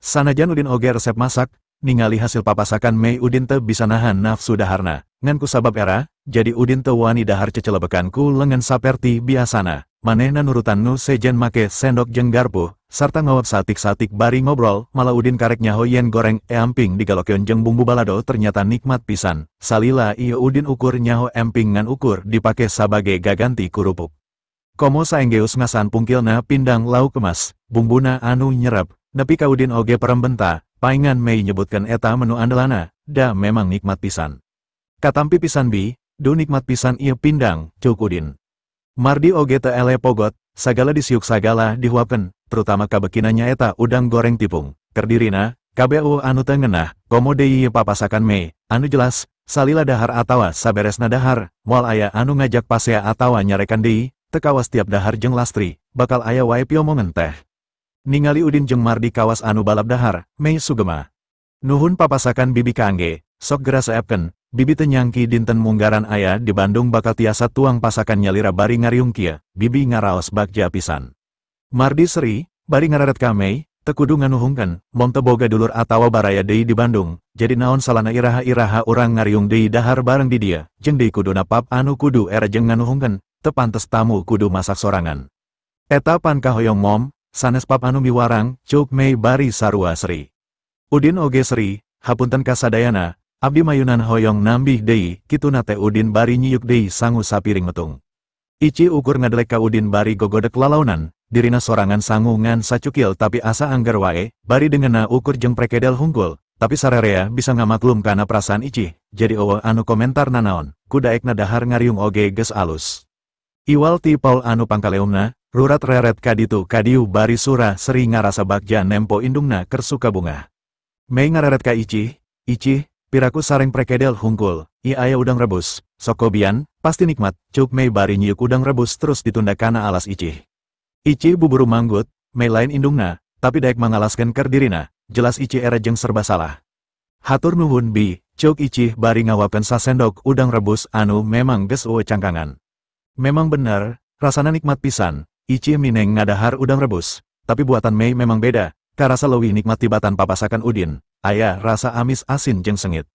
Sanajan Udin oge resep masak, ningali hasil papasakan Mei Udin teu bisa nahan nafsu daharna, ngan ku sabab era, jadi Udin teu wani dahar cecelebekan ku lengan saperti biasana, manehna nurutan nu sejen make sendok jeung garpu, sarta ngawap satik-satik bari ngobrol, malah Udin karek nyaho yen goreng emping digalokeun jeung bumbu balado ternyata nikmat pisan, salila ieu Udin ukur nyaho emping ngan ukur dipake sabage gaganti kurupuk. Komo saenggeus ngasaan pungkilna pindang lauk emas, bumbuna anu nyerep, nepi ka Udin oge perembenta, paingan Mei nyebutkan eta menu andelana, da memang nikmat pisan. Katampi pisan bi, du nikmat pisan ieu pindang, ceuk Udin. Mardi oge teu eleh pogot, sagala disiuk sagala dihuapkeun, terutama kabekina nyaeta udang goreng tipung. Kerdirina, KBU anu teu ngeunah, komo deui ieu papasakan Mei, anu jelas, salila dahar atawa saberesna dahar, moal aya anu ngajak pasea atawa nyarekan deui, teu kawas tiap dahar jeung Lastri, bakal aya wae piomongan teh. Ningali Udin jeung Mardi kawas anu balap dahar, Mei sugema. Nuhun papasakan bibi kaangge, sok gera seepkeun, bibi teu nyangki dinten munggaran aya di Bandung bakal tiasa tuang pasakan nyalira bari ngariung kieu, bibi ngaraos bagja pisan. Mardi seri, bari ngararet ka Mei, teu kudu nganuhungkeun, mong teu boga dulur atawa baraya deui di Bandung, jadi naon salana iraha-iraha urang ngariung deui dahar bareng di dieu, jeung deui kuduna pap anu kudu era jeung nganuhungkeun, teu pantes tamu kudu masak sorangan. Eta pan kahoyong mom, sanes pap anu miwarang, ceuk Mei bari sarua seri. Udin oge seri, hapunten kasadayana, abdi mayunan hoyong nambih deui, kituna teh Udin bari nyiuk deui sangu sapiring metung. Ici ukur ngadelek ka Udin bari gogodek lalaunan, dirina sorangan sangu ngan sacukil tapi asa angger wae, bari dengena ukur jeung prekedel hungkul, tapi sarerea bisa ngamaklum kana perasaan Ici, jadi eueuh anu komentar nanaon, kudaekna dahar ngariung oge geus alus. Iwal ti Paul anu pangkaleumna, rurat reret kaditu kadiu bari sura seri ngarasa bagja nempo indungna keur sukabungah. Mei ngareret ka Ici, Ici, piraku sareng prekedel hungkul, ieu aya udang rebus, sokobian, pasti nikmat, ceuk Mei bari nyiuk udang rebus terus ditunda kana alas Ici. Ici buburu manggut, Mei lain indungna, tapi daek mangalaskeun keur dirina, jelas Ici era jeung serba salah. Hatur nuhun bi, ceuk Ici bari ngawakeun sasendok udang rebus anu memang geus eueuh cangkangan. Memang bener, rasana nikmat pisan, Ici mineng ngadahar udang rebus, tapi buatan Mei memang beda, karasa leuwih nikmat tibatan papasakan Udin, aya rasa amis asin jeung sengit.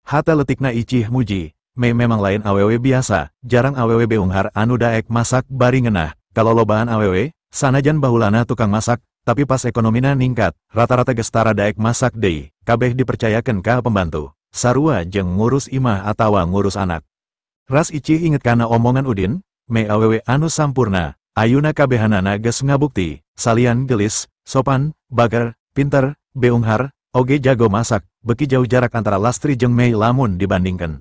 Hate letikna Ici muji, Mei memang lain awewe biasa, jarang awewe beunghar anu daek masak bari ngeunah, kalau lobaan awewe, sanajan bahulana tukang masak, tapi pas ekonomina ningkat, rata-rata geus tara daek masak deui, kabeh dipercayakeun ka pembantu, sarua jeung ngurus imah atawa ngurus anak. Ras Ici inget kana omongan Udin, Mei awewe anu sampurna, ayuna kabehanana geus ngabukti, salian gelis, sopan, bager, pinter, beunghar, oge jago masak, beki jauh jarak antara Lastri jeung Mei lamun dibandingkeun.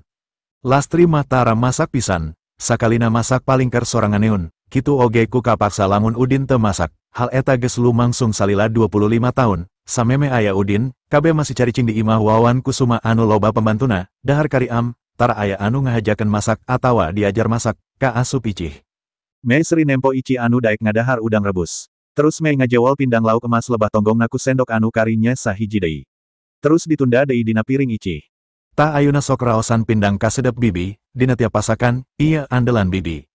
Lastri mah tara masak pisan, sakalina masak paling keur soranganeun, kitu oge ku kapaksa lamun Udin teu masak, hal eta geus lumangsung salila 25 tahun, sameme aya Udin, kabeh masih caricing di imah Wawan Kusuma anu loba pembantuna, dahar kari am, tara aya anu ngahajakeun masak atawa diajar masak, ka asup Icih. Mei seri nempo Ici anu daek ngadahar udang rebus. Terus Mei ngajewol pindang lauk emas lebah tonggongna ku sendok anu karinya sahiji deui. Terus ditunda deui dina piring Ici. Tah ayuna sok raosan pindang kasedep bibi, dina tiap pasakan, ieu andelan bibi.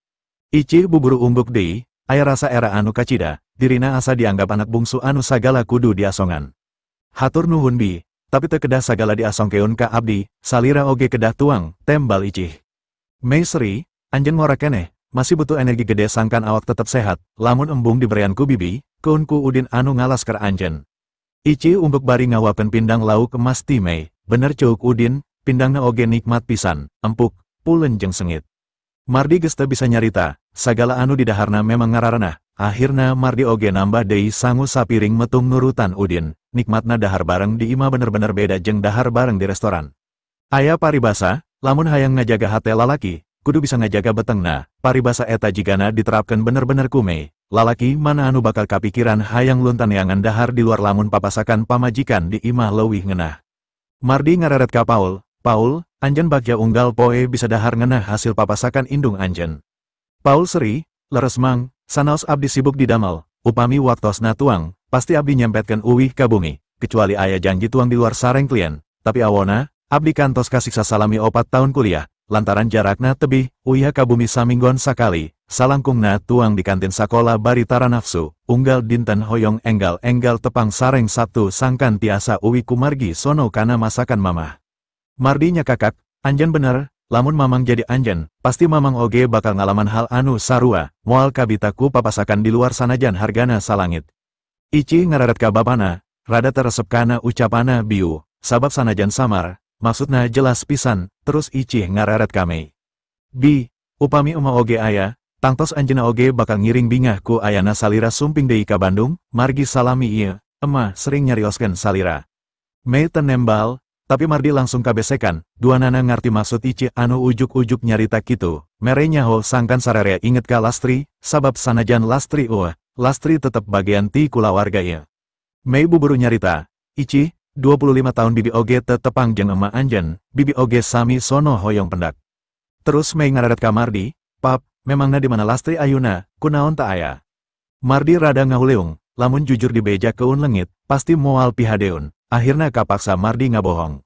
Ici buburu ungguk deui, aya rasa era anu kacida, dirina asa dianggap anak bungsu anu sagala kudu diasongan. Hatur nuhun bi, tapi teu kedah sagala diasongkeun ka abdi, salira oge kedah tuang, tembal Icih. Mei seri, anjeun ngora keneh, masih butuh energi gede sangkan awak tetep sehat, lamun embung diberian ku bibi, keun ku Udin anu ngalas keur anjeun. Ici ungguk bari ngawakeun pindang lauk emas ti Mei, bener ceuk Udin, pindangna oge nikmat pisan, empuk, pulen jeung sengit. Mardi geus teu bisa nyarita, sagala anu didaharna memang ngararenah, akhirna Mardi oge nambah deui sangu sapiring metung nurutan Udin, nikmatna dahar bareng di imah bener-bener beda jeung dahar bareng di restoran. Aya paribasa, lamun hayang ngajaga hate lalaki, kudu bisa ngajaga betengna, paribasa eta jigana diterapkeun bener-bener ku Mei, lalaki mana anu bakal kapikiran hayang luntaneangan dahar di luar lamun papasakan pamajikan di imah leuwih ngeunah. Mardi ngareret ka Paul, Paul, anjeun bagja unggal poe bisa dahar ngeunah hasil papasakan indung anjeun. Paul seri, leres mang, sanaos abdi sibuk di damel, upami waktosna tuang, pasti abdi nyempetkeun uwih ka bumi, kecuali aya janji tuang di luar sareng klien, tapi awona, abdi kantos kasiksa salami 4 tahun kuliah, lantaran jarakna tebih, uyah ka bumi saminggon sakali, salangkungna tuang di kantin sakola bari tara nafsu, unggal dinten hoyong enggal-enggal tepang sareng Sabtu sangkan tiasa uwi kumargi sono kana masakan mamah. Mardi nyakakak, anjen bener, lamun mamang jadi anjen, pasti mamang oge bakal ngalaman hal anu sarua, moal kabitaku papasakan di luar sanajan hargana salangit. Icih ngararet ka bapana, rada teresep kana ucapana biu, sabab sanajan samar, maksudna jelas pisan, terus Icih ngareret ka Mei. Bi, upami uma oge aya, tangtos anjeunna oge bakal ngiring bingah ku ayana salira sumping deui ka Bandung, margi salami ieu, ema sering nyarioskeun salira. Mei teu nembal, tapi Mardi langsung kabesekan, duanana ngarti maksud Icih anu ujuk-ujuk nyarita kitu, mere nyaho sangkan sararea inget ka Lastri, sabab sanajan Lastri eueuh, Lastri tetep bagian ti kulawarga ieu. Mei buburu nyarita, Icih, 25 tahun bibi oge teu tepang jeung ema anjeun, bibi oge sami sono hoyong pendak. Terus Mei ngareret ka Mardi, pap, memangna di mana Lastri ayuna, kunaon ta aya. Mardi rada ngahuleung, lamun jujur dibeja keun leungit, pasti moal pihadeun, akhirna kapaksa Mardi ngabohong.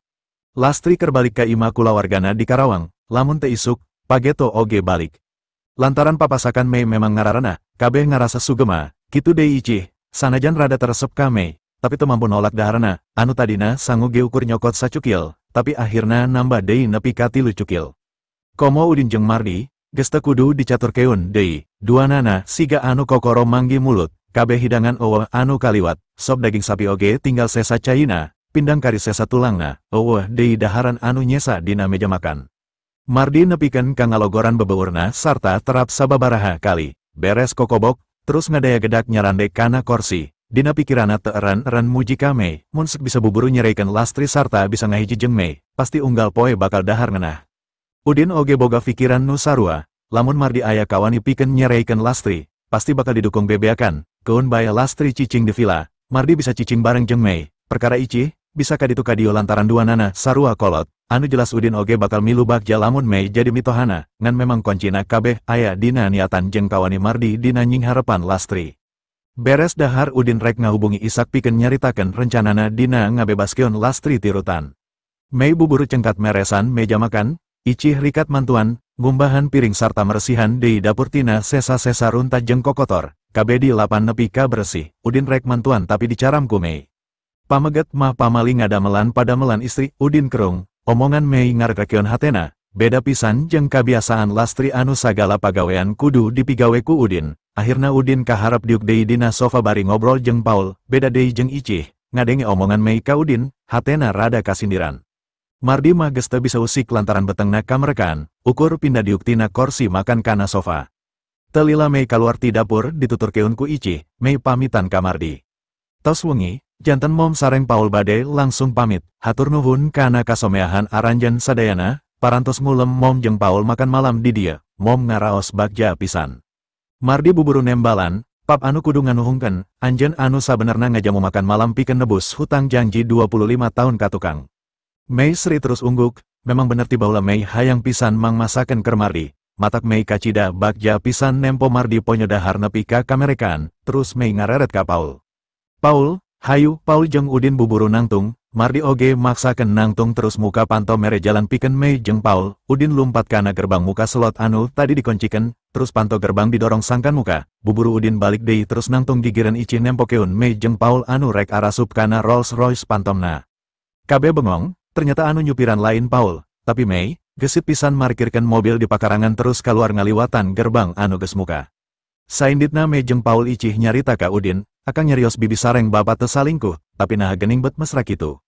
Lastri keur balik ka imah kulawargana di Karawang, lamun teu isuk, pageto oge balik. Lantaran papasakan Mei memang ngararana, kabeh ngarasa sugema, kitu deui Icih, sanajan rada teresep ka Mei, tapi teu mampu nolak daharna, anu tadina sangu ge ukur nyokot sacukil, tapi akhirna nambah deui nepi ka 3 cukil. Komo Udin jeung Mardi, geus teu kudu dicaturkeun deui, duanana siga anu kokoro manggi mulut, kabeh hidangan eueuh anu kaliwat, sop daging sapi oge tinggal sesa caina, pindang kari sesa tulangna, eueuh deui daharan anu nyesa dina meja makan. Mardi nepikeun ka ngalogoran bebeurna sarta terap sababaraha kali, beres kokobok, terus ngadaya gedak nyarande kana korsi, dina pikirana teu eren-eren muji ka Mei, mun sek bisa buburu nyereikeun Lastri sarta bisa ngahiji jeung Mei, pasti unggal poe bakal dahar ngeunah. Udin oge boga pikiran nu sarua, lamun Mardi aya kawani pikeun nyereikeun Lastri, pasti bakal didukung bebeakan, keun bae Lastri cicing di villa, Mardi bisa cicing bareng jeung Mei, perkara Icih, bisa kaditu kadieu lantaran duanana sarua kolot. Anu jelas Udin oge bakal milu bagja lamun Mei jadi mitohana, ngan memang koncina kabeh aya dina niatan jeung kawani Mardi dina nyingharepan Lastri. Beres dahar Udin rek ngahubungi Isak pikeun nyaritakeun rencanana dina ngabebaskeun Lastri ti rutan. Mei buburu cengkat meresan meja makan, Icih rikat mantuan, ngumbahan piring sarta meresihan deui dapur tina sesa-sesa runtah jeung kokotor, kabeh di lapan nepi ka bersih, Udin rek mantuan tapi dicaram ku Mei. Pameget mah pamali ngadamelan padamelan istri Udin kerung. Omongan Mei ngarekeun hatena, beda pisan jeung kabiasaan Lastri anu sagala pagawean kudu dipigawe ku Udin. Akhirna Udin kaharep diuk deui dina sofa bari ngobrol jeung Paul, beda deui jeung Icih, ngadenge omongan Mei ka Udin, hatena rada kasindiran. Mardi mah geus teu bisa usik lantaran betengna kamerekan, ukur pindah diuk tina korsi makan kana sofa. Teu lila Mei kaluar ti dapur dituturkeun ku Icih, Mei pamitan ka Mardi. Tos wengi, janten mom sareng Paul bade langsung pamit, hatur nuhun kana kasomeahan aranjeun sadayana, parantos ngulem mom jeung Paul makan malam di dieu, mom ngaraos bagja pisan. Mardi buburu nembalan, pap anu kudu nganuhungkeun, anjeun anu sabenerna ngajamu makan malam pikeun nebus hutang janji 25 tahun ka tukang. Mei Sri terus ungguk, memang bener ti baheula Mei hayang pisan mangmasakeun keur Mardi, matak Mei kacida bagja pisan nempo Mardi ponyo dahar nepi ka kamerekaan, terus Mei ngareret ka Paul. Paul, hayu, Paul jeung Udin buburu nangtung, Mardi oge maksakeun nangtung terus muka panto mere jalan pikeun Mei jeung Paul, Udin lumpat kana gerbang muka slot anu tadi dikoncikeun, terus panto gerbang didorong sangkan muka, buburu Udin balik deui terus nangtung gigireun Icih nempokeun Mei jeung Paul anu rek arasup kana Rolls Royce pantomna. Kabeh bengong, ternyata anu nyupiran lain Paul, tapi Mei, gesit pisan markirkeun mobil di pakarangan terus kaluar ngaliwatan gerbang anu geus muka. Sainditna Mei jeung Paul Icih nyarita ka Udin, akang nyarios bibi sareng bapak teu salingkuh, tapi naha geuning bet mesra kitu.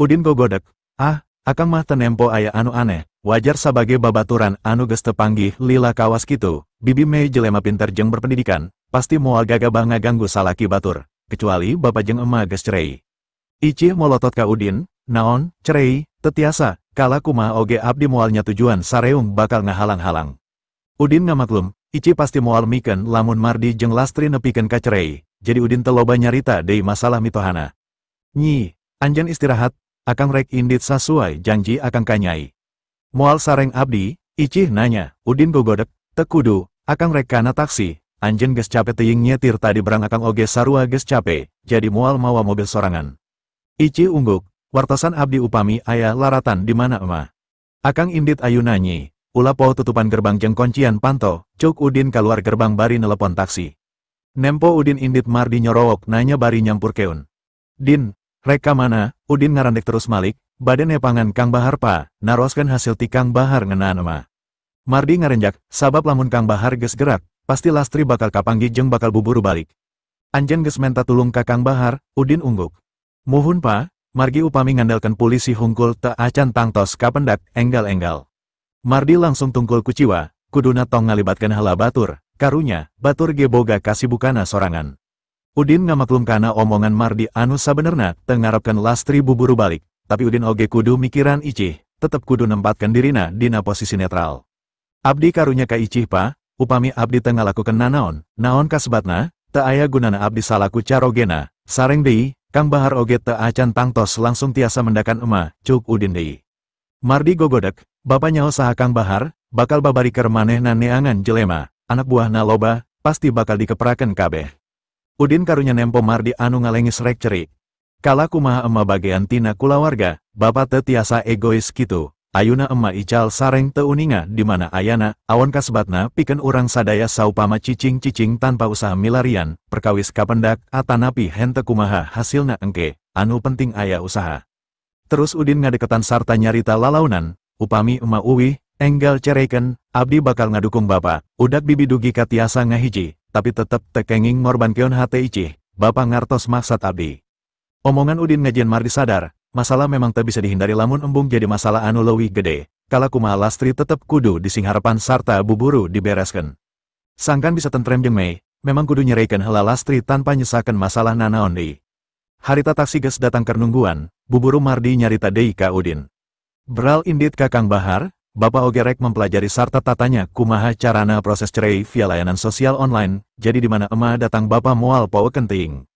Udin gogodek, ah, akang mah teu nempo aya anu aneh, wajar sabage babaturan anu geus teu panggih lila kawas kitu, bibi Mei jelema pinter jeung berpendidikan, pasti moal gagabah ngaganggu salaki batur, kecuali bapak jeung ema geus cerei. Icih molotot ka Udin, naon, cerei, teu tiasa, kala kumaha oge abdi moal nyatujuan sareung bakal ngahalang-halang. Udin ngamaklum, Icih pasti moal mikeun lamun Mardi jeung Lastri nepikeun ka cerei. Jadi Udin teu loba nyarita deui masalah mitohana. Nyi, anjeun istirahat, akang rek indit sasuai janji akang ka Nyai. Moal sareng abdi, Icih nanya, Udin gogodek, teu kudu, akang rek kana taksi, anjeun geus cape teuing nyetir tadi berang akang oge sarua geus cape, jadi moal mawa mobil sorangan. Icih ungguk, wartosan abdi upami aya laratan di mana emah. Akang indit ayuna nyi, ulah poho tutupan gerbang jeung kuncian panto, cuk Udin kaluar gerbang bari nelepon taksi. Nempo Udin indit Mardi nyorowok nanya bari nyampurkeun. Din, rek ka mana? Udin ngarandek terus malik, bade nepangan Kang Bahar pa, naroskeun hasil ti Kang Bahar ngeunaan ema. Mardi ngarenjak, sabab lamun Kang Bahar geus gerak, pasti Lastri bakal kapanggih jeung bakal buburu balik. Anjeun geus menta tulung ka Kang Bahar, Udin ungguk. Muhun pa, margi upami ngandalkeun pulisi hungkul teu acan tangtos kapendak enggal-enggal. Mardi langsung tungkul kuciwa, kuduna tong ngalibatkeun heula batur, karunya, batur ge boga kasibukana sorangan. Udin ngamaklum kana omongan Mardi anu sabenerna teu ngarepkeun Lastri buburu balik, tapi Udin oge kudu mikiran Icih, tetep kudu nempatkeun dirina dina posisi netral. Abdi karunya ka Icih pa, upami abdi teu ngalakukeun nanaon, naon kasebatna, teu aya gunana abdi salaku carogena, sareng deui, Kang Bahar oge teu acan tangtos langsung tiasa mendakan ema, cuk Udin deui. Mardi gogodek, bapa nyaho saha Kang Bahar, bakal babari keur manehna neangan jelema, anak buahna loba, pasti bakal dikeprakeun kabeh. Udin karunya nempo Mardi anu ngalengis rek cerik. Kala kumaha ema bagean tina kulawarga, bapa teu tiasa egois kitu. Ayuna ema ical sareng teu uninga di mana ayana, awon kasebatna pikeun urang sadaya saupama cicing-cicing tanpa usaha milarian, perkawis kapendak atanapi henteu kumaha hasilna engke, anu penting aya usaha. Terus Udin ngadeketan sarta nyarita lalaunan, upami ema uwih, enggal cerekeun, abdi bakal ngadukung bapa, udak bibi dugi ka tiasa ngahiji, tapi tetep teu kenging ngorbankeun hate Icih, bapa ngartos maksad abdi. Omongan Udin ngajieun Mardi sadar, masalah memang tak bisa dihindari lamun embung jadi masalah anu leuwih gede, kala kumaha Lastri tetep kudu disingharepan sarta buburu dibereskeun. Sangkan bisa tentrem jeung Mei, memang kudu nyereikeun heula Lastri tanpa nyesakeun masalah nanaon deui. Harita taksi geus datang keur nungguan, buburu Mardi nyarita deui ka Udin. Beral indit ka Kang Bahar, bapa oge rek mempelajari sarta tatanya kumaha carana proses cerai via layanan sosial online, jadi di mana ema datang bapa moal poekeun teuing.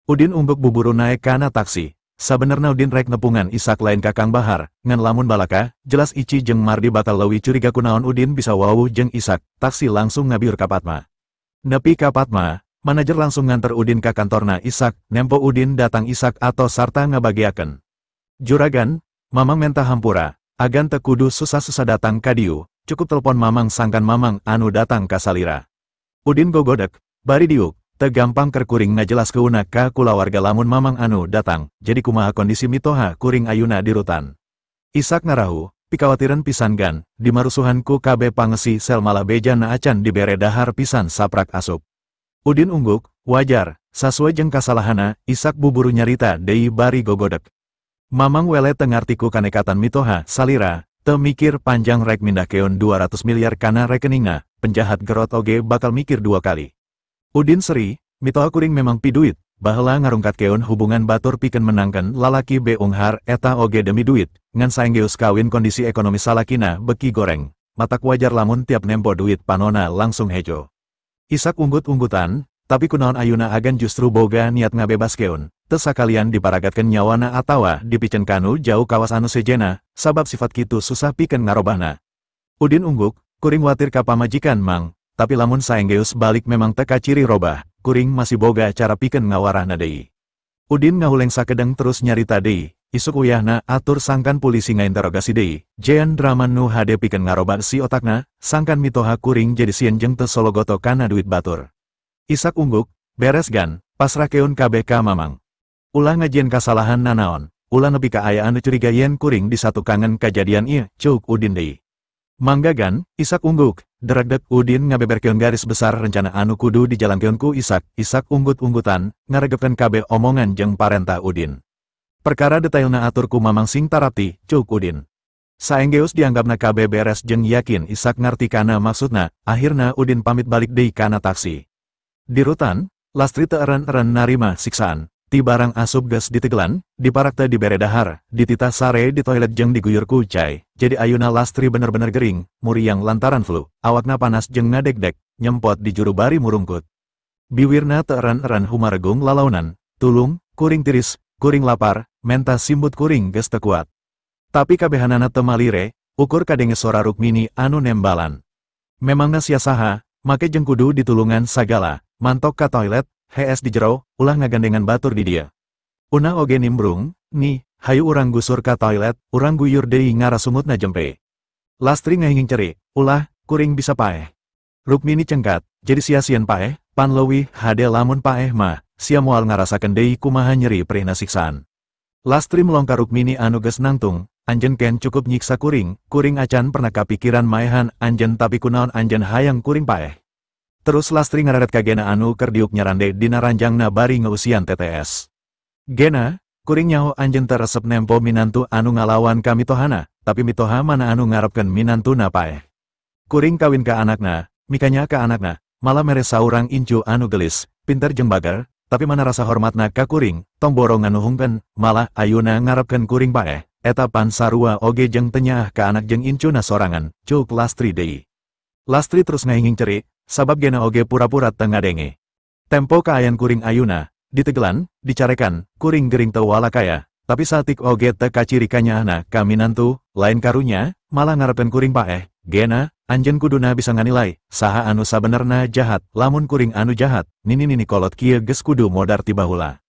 Udin ungguk buburu naek kana taksi. Sabenerna Udin rek nepungan Isak lain ka Kang Bahar, ngan lamun balaka, jelas Ici jeung Mardi bakal leuwih curiga kunaon Udin bisa wawuh jeung Isak, taksi langsung ngabiur ka Patma. Nepi ka Patma, manajer langsung nganter Udin ka kantorna Isak, nempo Udin datang Isak atau sarta ngabagiakeun. Juragan, Mamang menta hampura, agan teu kudu susah-susah datang ka dieu, cukup telepon Mamang sangkan Mamang anu datang ka salira. Udin gogodek, bari diuk. Teu gampang keur kuring ngajelaskeunna ka kulawarga lamun Mamang anu datang, jadi kumaha kondisi mitoha kuring ayuna di rutan. Isak ngarahu, pikawatiran pisan gan, dimarusuhan ku kabeh pangesi sel malah beja na acan dibere dahar pisan saprak asup. Udin ungguk, wajar, sasuai jeung kasalahana, Isak buburu nyarita deui bari gogodek. Mamang wele teu ngarti ku kanekatan mitoha salira, teu mikir panjang rek mindahkeun 200 miliar kana rekeningna, penjahat gerot oge bakal mikir dua kali. Udin seri, mitoha kuring memang piduit, baheula ngarungkatkeun hubungan batur pikeun menangkeun lalaki beunghar eta oge demi duit, ngan saenggeus kawin kondisi ekonomi salakina beki goreng, matak wajar lamun tiap nempo duit panona langsung hejo. Isak unggut-unggutan, tapi kunaon ayuna agan justru boga niat ngabebaskeun, teu sakalian diparagatkeun nyawana atawa dipiceun kanu jauh kawas anu sejena, sabab sifat kitu susah pikeun ngarobahna. Udin ungguk, kuring watir ka pamajikan mang, tapi lamun saenggeus balik memang teka ciri robah, kuring masih boga cara pikeun ngawarahna deui. Udin ngahuleng sakedeng terus nyarita deui, isuk uyahna atur sangkan polisi ngainterogasi deui, jean drama nu hade pikeun ngarobah si otakna, sangkan mitoha kuring jadi sieun jeung teu sologoto kana duit batur. Isak ungguk, beres gan, pasrahkeun kabeh ka Mamang. Ulah ngajieun kasalahan nanaon, ulah nepi ka aya anu curiga yen kuring disatukangen kajadian ieu, cuk Udin deui. Mangga gan, Isak ungguk, deregdeg Udin ngabeberkeun garis besar rencana anu kudu dijalankeun ku Isak, Isak unggut-unggutan, ngaregepkeun kabeh omongan jeung parentah Udin. Perkara detailna atur ku Mamang sing tarapti, cuk Udin. Saenggeus dianggapna kabeh beres jeung yakin Isak ngarti kana maksudna, akhirna Udin pamit balik deui kana taksi. Di rutan, Lastri teu eren-eren narima siksaan. Ti barang asup geus ditegelan, diparak teu dibere dahar, dititah sare di toilet jeung diguyur ku cai, jadi ayuna Lastri bener-bener gering, muriang lantaran flu, awakna panas jeung ngadegdeg, nyempot di juru bari murungkut. Biwirna teu eren-eren humaregung lalaunan, tulung, kuring tiris, kuring lapar, menta simbut kuring geus teu kuat. Tapi kabehanana teu malire, ukur kadenge sora Rukmini anu nembalan. Memangna sia saha, make jeung kudu ditulungan sagala, mantok ka toilet, hees di jero, ulah ngagandengan batur di dia. Una oge nimbrung, nih, hayu urang gusur ka toilet, urang guyur deui ngarasungutna jempe. Lastri ngahinging ceri, ulah, kuring bisa paeh. Rukmini cengkat, jadi sia sieun paeh, pan leuwih hade lamun paeh mah, sia moal ngarasakeun deui kumaha nyeri perihna siksaan. Lastri melongka Rukmini anu geus nangtung, anjeun ken cukup nyiksa kuring, kuring acan pernah kapikiran maehan anjeun tapi kunaon anjeun hayang kuring paeh. Terus Lastri ngararet ka Gena anu keur diuk nyarande dina ranjangna bari ngeusian TTS. Gena, kuring nyaho anjeun teu resep nempo minantu anu ngalawan ka mitohana, tapi mitoha mana anu ngarepkeun minantuna paeh. Kuring kawin ka anakna, mikanya ka anakna, malah mere saurang incu anu gelis, pinter jeung bager, tapi mana rasa hormatna ka kuring, tong boro nganuhungkeun, malah ayuna ngarepkeun kuring paeh, eta pan sarua oge jeung teu nyaah ka anak jeung incuna sorangan, cuk Lastri deui. Lastri terus ngahinging ceri, sabab Gena oge pura-pura teu ngadenge. Tempo kaayan kuring ayuna, ditegelan, dicarekan, kuring gering teu walakaya, tapi satik oge teu kaciri kanyaahna ka minantu, lain karunya, malah ngarepkeun kuring paeh. Gena, anjeun kuduna bisa nganilai, saha anu sabenerna jahat, lamun kuring anu jahat, nini-nini kolot kieu geus kudu modar ti baheula.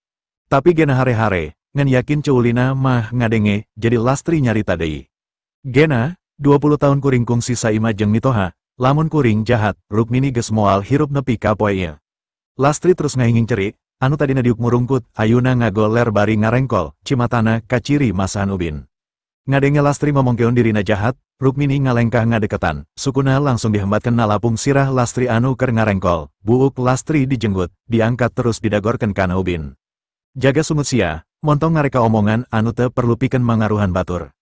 Tapi Gena hare-hare, ngan yakin ceulina mah ngadenge, jadi Lastri nyarita deui. Gena, 20 tahun kuring kungsi saima jeung mitoha, lamun kuring jahat, Rukmini geus moal hirup nepi ka poe ieu. Lastri terus ngahinging ceri, anu tadina diuk murungkut, ayuna ngagoler bari ngarengkol, cimatana kaciri masahan ubin. Ngadenge Lastri ngomongkeun dirina jahat, Rukmini ngalengkah ngadeketan, sukuna langsung dihembatkeun nalapung sirah Lastri anu keur ngarengkol, buuk Lastri dijenggut, diangkat terus didagorkeun kana ubin. Jaga sungut sia, montong ngareka omongan anu teu perlu pikeun mangaruhan batur.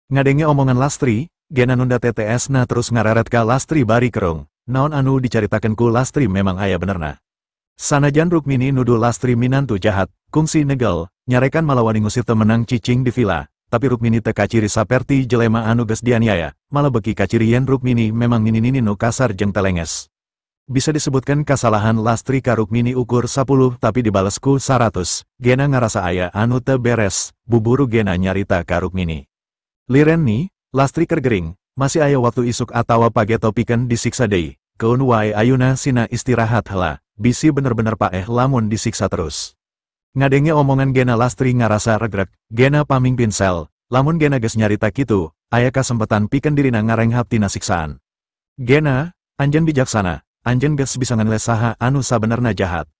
Ngadenge omongan Lastri, Gena nunda TTS na terus ngareret ka Lastri bari kerung, naon anu dicaritakeun ku Lastri memang aya benerna. Sanajan Rukmini nuduh Lastri minantu jahat, kungsi negel, nyarekan malawani ngusir temenang cicing di villa, tapi Rukmini teu kaciri saperti jelema anu geus dianiaya, malah beki kaciri yen Rukmini memang nini-nini nu kasar jeung telenges. Bisa disebutkan kasalahan Lastri ka Rukmini ukur 10 tapi dibales ku 100, Gena ngarasa aya anu teu beres, buburu Gena nyarita ka Rukmini. Liren ni, Lastri keur gering, masih aya waktu isuk atawa pageto pikeun disiksa deui, keun wae ayuna sina istirahat heula, bisi bener-bener paeh lamun disiksa terus. Ngadenge omongan Gena Lastri ngarasa regrek, Gena pamingpin sel, lamun Gena geus nyarita kitu, aya kasempetan pikeun dirina ngarenghap tina siksaan. Gena, anjeun bijaksana, anjeun geus bisa nganilai saha anu sabenerna jahat.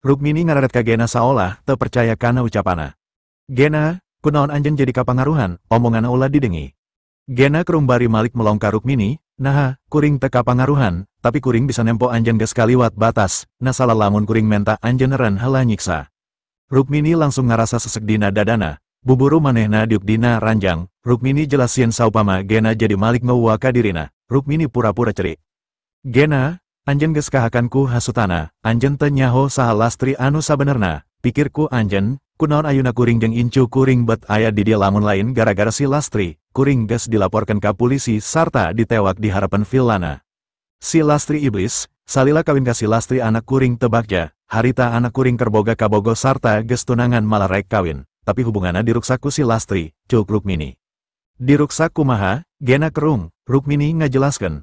Rukmini ngararet ka Gena saolah teu percaya kana ucapana. Gena, kunaon anjeun jadi kapangaruhan, omongan ulah didengi. Gena kerumbari malik melongka Rukmini, naha, kuring teu kapangaruhan, tapi kuring bisa nempo anjeun geus kaliwat batas, nasalah lamun kuring menta anjeun eren heula nyiksa. Rukmini langsung ngarasa sesek dina dadana, buburu manehna diuk dina ranjang, Rukmini jelas sieun saupama Gena jadi malik ngeuwa ka dirina, Rukmini pura-pura cerik. Gena, anjeun geus kahakan ku hasutana, anjeun teu nyaho saha Lastri anu sabenerna, pikirku anjeun, kunaon ayuna kuring jeung incu kuring bet aya di dia lamun lain gara-gara si Lastri, kuring geus dilaporkan ka polisi sarta ditewak di harapan villana. Si Lastri iblis, salila kawin ka si Lastri anak kuring teu bagja, harita anak kuring kerboga kabogo sarta geus tunangan malah rek kawin, tapi hubunganna diruksak ku si Lastri, cuk Rukmini. Diruksak kumaha, Gena kerung, Rukmini ngajelaskeun.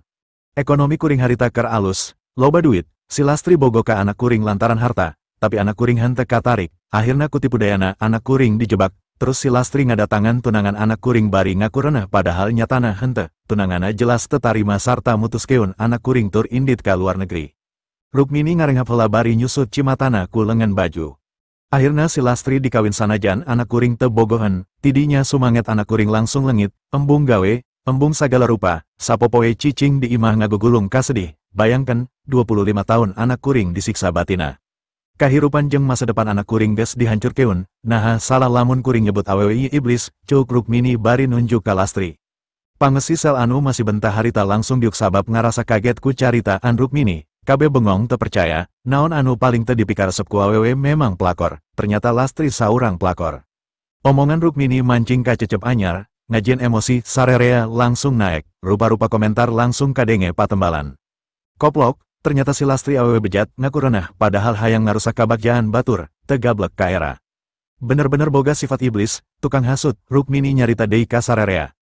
Ekonomi kuring harita keur alus, loba duit, si Lastri bogo ka anak kuring lantaran harta, tapi anak kuring henteu katarik, akhirna kutipu dayana anak kuring dijebak, terus si Lastri ngadatangan tunangan anak kuring bari ngaku reneh padahal nyatana henteu, tunanganna jelas teu tarima sarta mutuskeun anak kuring tur indit ka luar negeri. Rukmini ngarenghap heula bari nyusut cimatana ku lengan baju. Akhirna si Lastri dikawin sanajan anak kuring teu bogoheun, tidinya sumanget anak kuring langsung lengit, embung gawe, embung sagala rupa, sapopoe cicing di imah ngagugulung kasedih, bayangkan, 25 tahun anak kuring disiksa batina. Kahirupan jeung masa depan anak kuring geus dihancurkeun, naha salah lamun kuring nyebut awewe iblis, cuk Rukmini bari nunjuk ka Lastri. Pangesi sel anu masih bentah harita langsung diuk sabab ngarasa kaget ku caritaan Rukmini, kabeh bengong teu percaya, naon anu paling teu dipikaresep ku awewe memang pelakor, ternyata Lastri saurang pelakor. Omongan Rukmini mancing ka cecep anyar, ngajieun emosi sarerea langsung naek, rupa-rupa komentar langsung kadenge patembalan. Koplok, ternyata si Lastri awewe bejat ngaku reneh padahal hayang ngarusak kabagjaan batur, teu gablek ka era. Bener-bener boga sifat iblis, tukang hasut, Rukmini nyarita deui ka sarerea.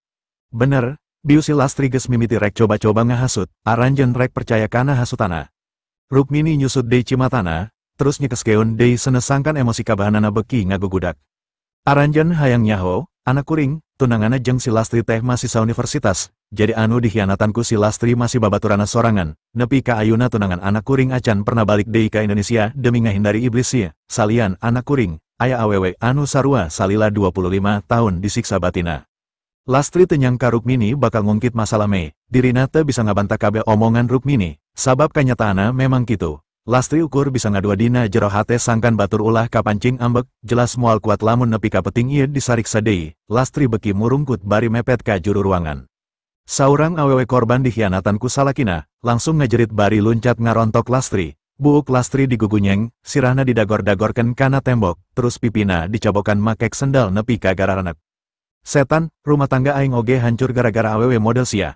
Bener, biu si Lastri geus mimiti rek coba-coba ngahasut, aranjeun rek percaya kana hasutana. Rukmini nyusut deui cimatana, terus nyekeskeun deui senesangkan emosi kabahanana beki ngagugudak. Aranjeun hayang nyaho, anak kuring, tunanganna jeung si Lastri teh masih sauniversitas, jadi anu dikhianatan ku si Lastri masih babaturana sorangan, nepi ka ayuna tunangan anak kuring acan pernah balik deui ka Indonesia demi ngahindari iblis sia, salian anak kuring, aya awewe anu sarua salila 25 tahun disiksa batina. Lastri teu nyangka Rukmini bakal ngungkit masalah Mei, dirina teu bisa ngabantah kabeh omongan Rukmini, sabab kanyataana memang kitu. Lastri ukur bisa ngadua dina jero hate sangkan batur ulah kapancing ambek, jelas moal kuat lamun nepi ka peting ieu disariksa deui. Lastri beki murungkut bari mepet ka juru ruangan. Saurang awewe korban dikhianatan ku salakina, langsung ngajerit bari luncat ngarontok Lastri. Buuk Lastri digugunyeng, sirahna didagor-dagorkeun kana tembok, terus pipina dicabokan makek sendal nepi ka gararanek. Setan, rumah tangga aing oge hancur gara-gara awewe model sia.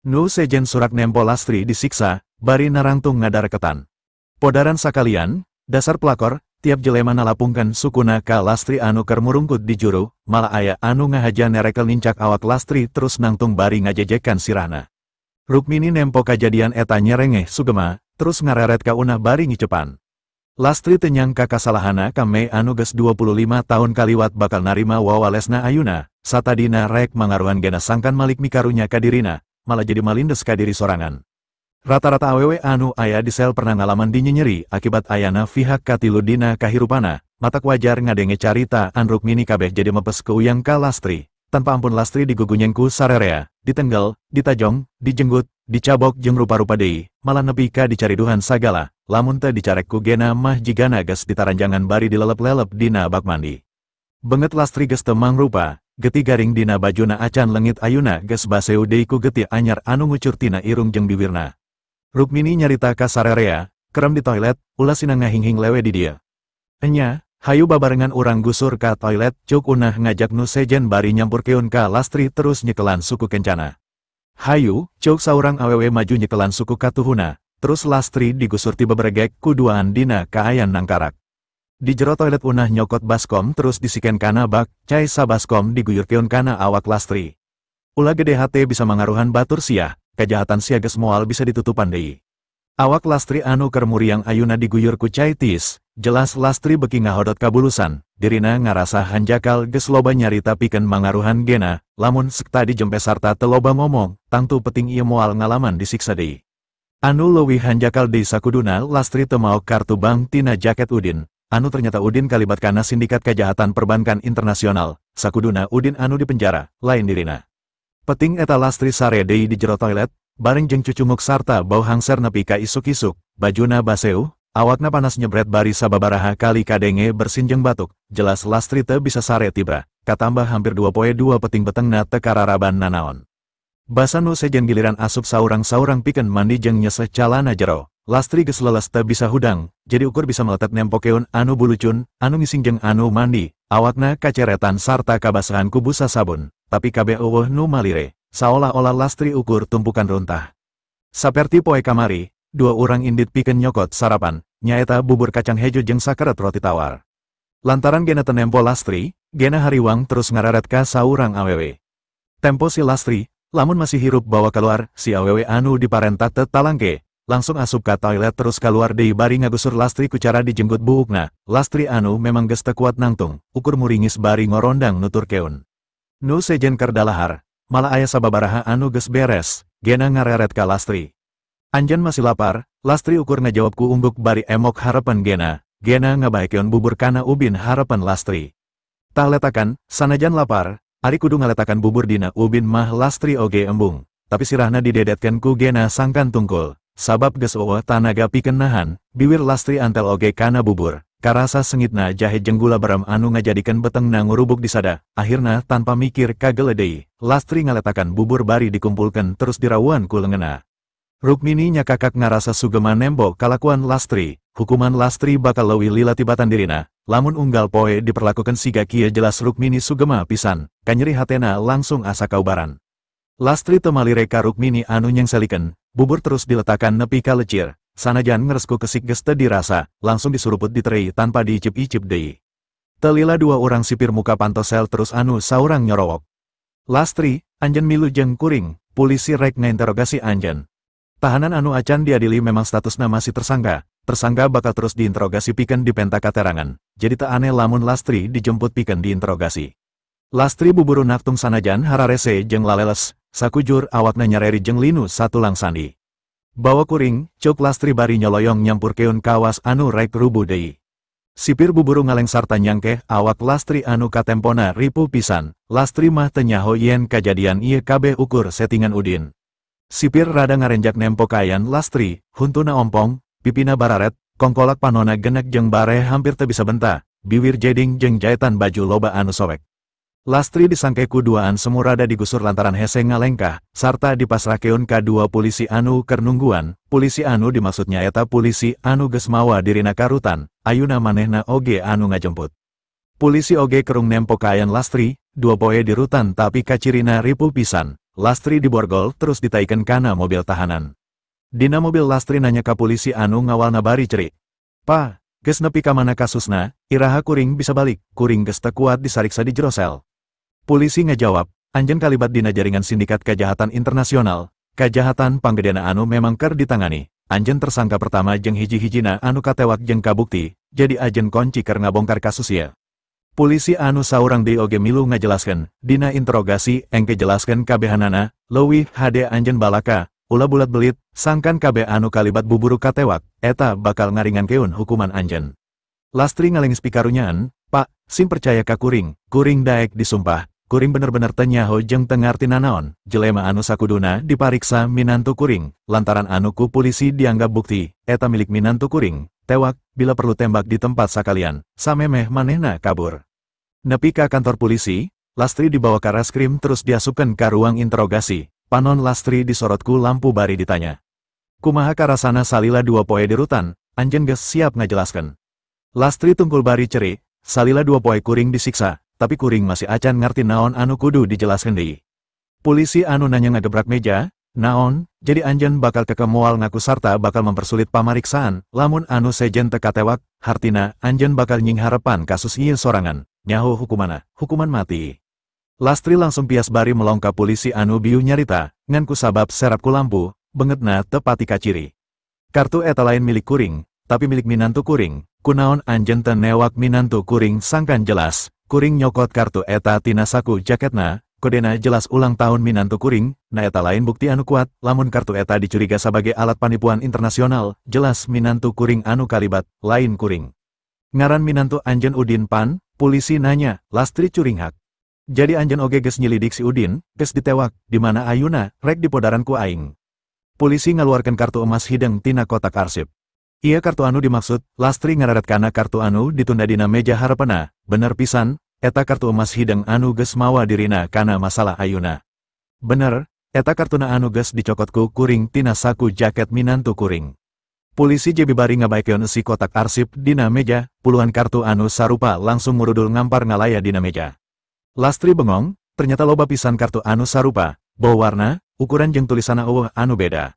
Nu sejen surak nempo Lastri disiksa, bari narangtung ngadareketan. Podaran sakalian, dasar pelakor, tiap jelema nalapungkan sukuna ka Lastri anu keur murungkut di juru, malah aya anu ngahaja nerekel nincak awak Lastri terus nangtung bari ngajejekan sirahna. Rukmini nempo kajadian eta nyerengeh sugema, terus ngareret ka unah bari ngicepan. Lastri teu nyangka kasalahana ka Mei anu geus 25 tahun kaliwat bakal narima wawalesna ayuna, satadina rek mangaruhan gena sangkan malik mikarunya ka dirina, malah jadi malindes ka diri sorangan. Rata-rata awewe anu aya di sel pernah ngalaman dinyenyeri akibat ayana pihak katilu dina kahirupana, matak wajar ngadenge carita an Rukmini kabeh jadi mepes keuyang ka Lastri. Tanpa ampun Lastri digugunyeng ku sarerea, ditenggel, ditajong, dijenggut, dicabok jeung rupa-rupa deui, malah nepi ka dicariduhan sagala, lamun teu dicarek ku gena mah jigana geus ditaranjangan bari dilelep-lelep dina bak mandi. Benget Lastri geus teu mangrupa, getih garing dina bajuna acan leungit ayuna geus baseu deui ku getih anyar anu ngucur tina irung jeung biwirna. Rukmini nyarita ka sarerea, kerem di toilet, ulah sina ngahinghing lewe di dia. Enya, hayu babarengan urang gusur ka toilet, cuk unah ngajak nu sejen bari nyampurkeun ka Lastri terus nyekelan suku kencana. Hayu, cuk saurang awewe maju nyekelan suku katuhuna, terus Lastri digusur ti beberegek ku duaan dina kaayan nangkarak. Di jero toilet unah nyokot baskom terus disiken kana bak, cai sabaskom diguyurkeun kana awak Lastri. Ulah gede hate bisa mangaruhan batur sia, kejahatan sia geus moal bisa ditutupan deui. Awak Lastri anu keur muriang ayuna diguyur ku cai tiis, jelas Lastri beki ngahodot kabulusan, dirina ngarasa hanjakal geus loba nyarita pikeun mangaruhan gena, lamun sek tadi jempe sarta teu loba ngomong, tangtu peting ieu moal ngalaman disiksa deui. Anu leuwih hanjakal deui sakuduna Lastri teu maok kartu bank tina jaket Udin, anu ternyata Udin kalibat kana sindikat kejahatan perbankan internasional, sakuduna Udin anu dipenjara, lain dirina. Peting eta Lastri sare deui di jero toilet, bareng jeung cucunguk sarta bau hangser nepi ka isuk-isuk, bajuna baseuh, awakna panas nyebret bari sababaraha kali kadenge bersin jeung batuk, jelas Lastri teu bisa sare tibra, katambah hampir 2 poe 2 peting betengna teu kararaban nanaon. Basa nu sejen giliran asup saurang-saurang pikeun mandi jeung nyeseh calana jero, Lastri geus leles teu bisa hudang, jadi ukur bisa meletet nempokeun anu bulucun, anu ngising jeung anu mandi, awakna kaceretan sarta kabasahan ku busa sabun. Tapi kabeh eueuh nu malire, saolah-olah Lastri ukur tumpukan runtah. Saperti poe kamari, dua urang indit pikeun nyokot sarapan, nyaeta bubur kacang hejo jeung sakeret roti tawar. Lantaran gena teu nempo Lastri, gena hariwang terus ngareret ka saurang awewe. Tempo si Lastri, lamun masih hirup bawa keluar, si awewe anu diparentah teu talangke, langsung asup ka toilet terus keluar deui bari ngagusur Lastri ku cara dijenggut buukna. Lastri anu memang geus teu kuat nangtung, ukur muringis bari ngorondang nuturkeun. Nu sejen keur dalahar, malah aya sababaraha anu geus beres, gena ngareret ka Lastri. Anjen masih lapar, Lastri ukur ngajawab ku ungguk bari emok harapan gena, gena ngabaekeun bubur kana ubin harapan Lastri. Tah letakan, sanajan lapar, ari kudu ngaletakan bubur dina ubin mah Lastri oge embung, tapi sirahna didedetkeun ku gena sangkan tungkul, sabab geus eueuh tanaga pikeun nahan, biwir Lastri antel oge kana bubur. Karasa sengitna jahe jeung gula berem anu ngajadikeun betengna ngurubuk disada, akhirna tanpa mikir kageledei, Lastri ngaletakan bubur bari dikumpulkeun terus dirawuan ku leungeunna. Rukmini nyakakak ngarasa sugema nembo kalakuan Lastri, hukuman Lastri bakal leuwih lila tibatan dirina, lamun unggal poe diperlakukan siga kieu jelas Rukmini sugema pisan, kanyeri hatena langsung asa kaubaran. Lastri teu malire ka Rukmini anu nyengselikeun, bubur terus diletakan nepi ka lecir. Sanajan ngeresku kesik geus teu dirasa, langsung disuruput diterei tanpa diicip-icip deui. Telila dua orang sipir muka pantosel terus anu saurang nyorowok. Lastri, anjen milu jeung kuring, polisi rek ngainterogasi anjen. Tahanan anu acan diadili memang statusna masih tersangka, tersangka bakal terus diinterogasi pikeun dipenta katerangan, jadi tak aneh lamun Lastri dijemput pikeun diinterogasi. Lastri buburu naktung sanajan hararese jeung laleles, sakujur awakna nyareri jeung linu satulang sandi. Bawa kuring, cuk Lastri bari nyoloyong nyampurkeun kawas anu rek rubuh deui. Sipir buburu ngaleng sarta nyangkeh awak Lastri anu katempona ripuh pisan, Lastri mah teu nyaho yen kajadian ieu kabeh ukur settingan Udin. Sipir rada ngarenjak nempo kayan Lastri, huntuna ompong, pipina bararet, kongkolak panona genek jeung bareh hampir teu bisa benta, biwir jeding jeung jaetan baju loba anu sobek. Lastri disangke ku duaan semu rada digusur lantaran hese ngalengkah, sarta dipasrahkeun ka dua polisi anu keur nungguan, polisi anu dimaksud nyaeta polisi anu geus mawa dirina ka rutan, ayuna manehna oge anu ngajemput. Polisi oge kerung nempo kaayan Lastri, dua poe di rutan tapi kacirina ripuh pisan, Lastri diborgol terus ditaikeun kana mobil tahanan. Dina mobil Lastri nanya ka polisi anu ngawalna bari cerik. Pa, geus nepi ka mana kasusna, iraha kuring bisa balik, kuring geus teu kuat disariksa di jero sel. Polisi ngajawab, anjeun kalibat dina jaringan sindikat kejahatan internasional, kajahatan panggedena anu memang keur ditangani, anjeun tersangka pertama jeung hiji-hijina anu katewak jeung kabukti, jadi anjeun kunci keur ngabongkar kasus ieu. Polisi anu saurang deui oge milu ngajelaskeun, dina interogasi engke jelaskeun kabehanana, leuwih hade anjeun balaka, ulah bulat belit, sangkan kabeh anu kalibat buburu katewak, eta bakal ngaringankeun hukuman anjeun. Lastri ngalengis pikarunyaan, Pak, sim percaya ka kuring, kuring daek disumpah. Kuring bener-bener teu nyaho jeung teu ngarti nanaon, jelema anu sakuduna dipariksa minantu kuring, lantaran anu ku polisi dianggap bukti, eta milik minantu kuring, tewak, bila perlu tembak di tempat sakalian, samemeh manehna kabur. Nepi ka kantor polisi, Lastri dibawa ka reskrim terus diasupkeun ka ruang interogasi, panon Lastri disorot ku lampu bari ditanya. Kumaha karasana salila dua poe di rutan, anjeun geus siap ngajelaskeun. Lastri tungkul bari cerik, salila dua poe kuring disiksa, tapi kuring masih acan ngarti naon anu kudu dijelaskeun deui. Polisi anu nanya ngagebrak meja, naon, jadi anjeun bakal kekemual ngaku sarta bakal mempersulit pamariksaan, lamun anu sejen teu katewak, hartina anjeun bakal nyingharepan kasus ieu sorangan, nyaho hukumana, hukuman mati. Lastri langsung pias bari melong ka polisi anu bieu nyarita, ngan ku sabab serap ku lampu, bengetna teu pati kaciri. Kartu eta lain milik kuring, tapi milik minantu kuring, kunaon anjeun teu newak minantu kuring sangkan jelas. Kuring nyokot kartu eta tina saku jaketna, kodena jelas ulang tahun minantu kuring, na eta lain bukti anu kuat, lamun kartu eta dicuriga sebagai alat panipuan internasional, jelas minantu kuring anu kalibat, lain kuring. Ngaran minantu anjeun Udin pan, polisi nanya, Lastri curinghak. Jadi anjeun oge geus nyelidik si Udin, geus ditewak, di mana ayuna, rek dipodaran ku aing. Polisi ngaluarkeun kartu emas hideng tina kotak arsip. Iya kartu anu dimaksud, Lastri ngararet kana kartu anu ditunda dina meja harepena, bener pisan, eta kartu emas hideng anu geus mawa dirina kana masalah ayuna. Bener, eta kartuna anu geus dicokot ku kuring tina saku jaket minantu kuring. Polisi jebi bari ngabaekeun si kotak arsip dina meja, puluhan kartu anu sarupa langsung murudul ngampar ngalaya dina meja. Lastri bengong, ternyata loba pisan kartu anu sarupa, bau warna, ukuran jeung tulisanna eueuh anu beda.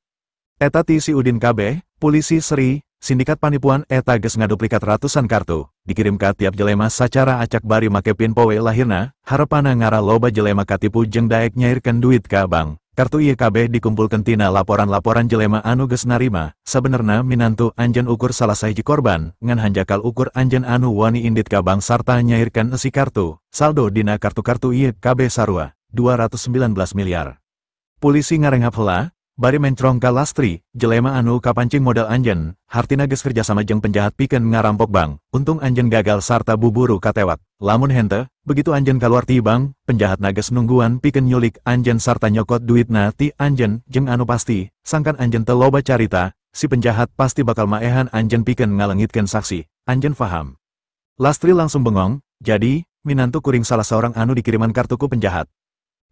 Eta ti si Udin kabeh, polisi seri, sindikat panipuan eta geus ngaduplikat ratusan kartu, dikirim ka tiap jelema sacara acak bari make pin poe lahirna, harepana ngara loba jelema katipu jeung daek nyairkeun duit ka bank. Kartu ieu kabeh dikumpulkeun tina laporan-laporan jelema anu geus narima, sabenerna minantu anjeun ukur salah sahiji korban, ngan hanjakal ukur anjeun anu wani indit ka bank sarta nyairkeun esi kartu, saldo dina kartu-kartu ieu kabeh sarua, 219 miliar. Polisi ngarenghap heula, bari mencrong ka Lastri, jelema anu kapancing modal anjeun, hartina geus kerjasama jeung penjahat pikeun ngarampok bank, untung anjeun gagal sarta buburu katewak, lamun henteu, begitu anjeun kaluar ti bank, penjahat geus nungguan pikeun nyulik anjeun sarta nyokot duitna ti anjeun, jeung anu pasti, sangkan anjeun teu loba carita, si penjahat pasti bakal maehan anjeun pikeun ngalengitkeun saksi, anjeun faham. Lastri langsung bengong, jadi, minantu kuring salah seorang anu dikiriman kartuku penjahat.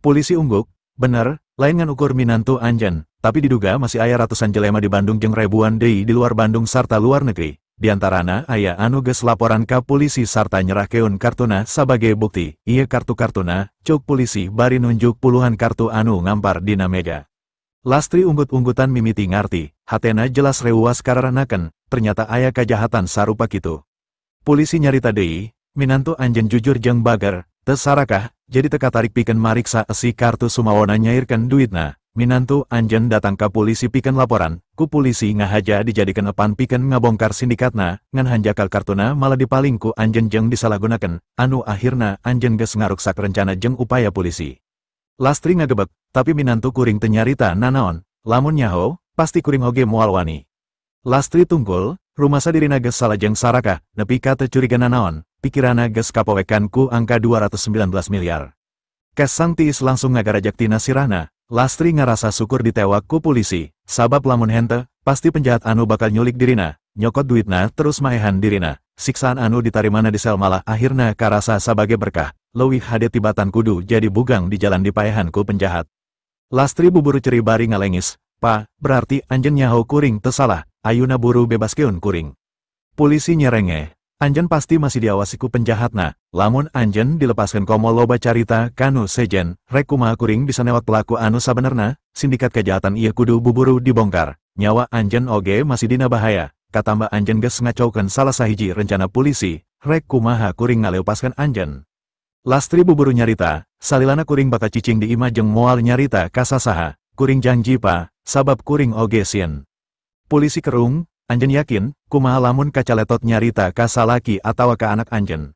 Polisi ungguk, bener, lain ngan ukur minantu anjeun, tapi diduga masih aya ratusan jelema di Bandung jeung ribuan deui di luar Bandung sarta luar negeri. Di antarana aya anu geus laporan ka polisi sarta nyerahkeun kartuna sabagai bukti. Ieu kartu-kartuna, cuk polisi bari nunjuk puluhan kartu anu ngampar dina meja. Lastri unggut-unggutan mimiti ngarti, hatena jelas reuwas kararanakeun, ternyata aya kajahatan sarupa kitu. Polisi nyarita deui, minantu anjeun jujur jeung bager, teu sarakah, jadi teu katarik pikeun mariksa esi kartu sumawona nyairkeun duitna. Minantu anjeun datang ka polisi pikeun laporan, ku polisi ngahaja dijadikeun epan pikeun ngabongkar sindikatna, ngan hanjakal kartuna malah dipaling ku anjeun jeung disalahgunakeun, anu akhirna anjeun geus ngaruksak rencana jeung upaya polisi. Lastri ngagebek, tapi minantu kuring teu nyarita nanaon, lamun nyaho, pasti kuring oge moal wani. Lastri tungkul, rumasa dirina geus salajeng sarakah, nepi ka teu curiga nanaon, pikirana geus kapowekan ku angka 219 miliar. Kesang tiis langsung ngagarajak tina sirahna, Lastri ngarasa syukur ditewak ku polisi, sabab lamun henteu, pasti penjahat anu bakal nyulik dirina, nyokot duitna terus maehan dirina, siksaan anu ditarimana di sel malah akhirna karasa sabagai berkah, leuwih hade tibatan kudu jadi bugang di jalan dipaehan ku penjahat. Lastri buburu ceri bari ngalengis, pa, berarti anjeun nyaho kuring teu salah, ayuna buru bebaskeun kuring. Polisi nyerengeh, anjeun pasti masih diawasi ku penjahatna, lamun anjeun dilepaskeun komo loba carita kanu sejen, rek kumaha kuring bisa newak pelaku anu sabenerna, sindikat kejahatan ieu kudu buburu dibongkar, nyawa anjeun oge masih dina bahaya, katamba anjeun geus ngacaukeun salah sahiji rencana polisi, rek kumaha kuring ngaleupaskeun anjeun. Lastri buburu nyarita, salilana kuring bakal cicing di imah jeung moal nyarita ka sasaha, kuring janji pa, sabab kuring oge sieun. Polisi kerung, anjeun yakin, kumaha lamun kacaletot nyarita ka salaki atawa ka anak anjeun.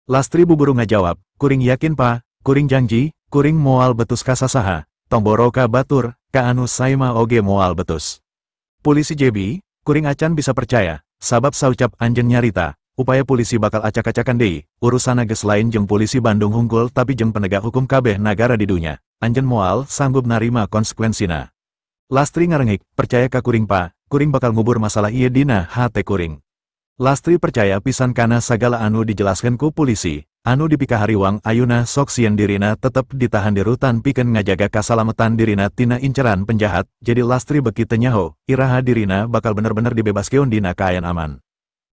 Lastri buburu ngajawab, kuring yakin pa, kuring janji, kuring moal betus ka sasaha, tomboro ka batur, ka anu saima oge moal betus. Polisi JB, kuring acan bisa percaya, sabab saucap anjeun nyarita, upaya polisi bakal acak-acakan deui, urusana geus lain jeung polisi Bandung hungkul tapi jeung penegak hukum kabeh nagara di dunya, anjeun moal sanggup narima konsekuensina. Lastri ngarengik, percaya ka kuring pa, kuring bakal ngubur masalah ieu dina hate kuring. Lastri percaya pisan kana sagala anu dijelaskeun ku polisi, anu dipikahariwang ayuna sok sieun dirina tetep ditahan di rutan pikeun ngajaga kasalametan dirina tina inceran penjahat, jadi Lastri beki teu nyaho, iraha dirina bakal bener-bener dibebaskeun dina kaayaan aman.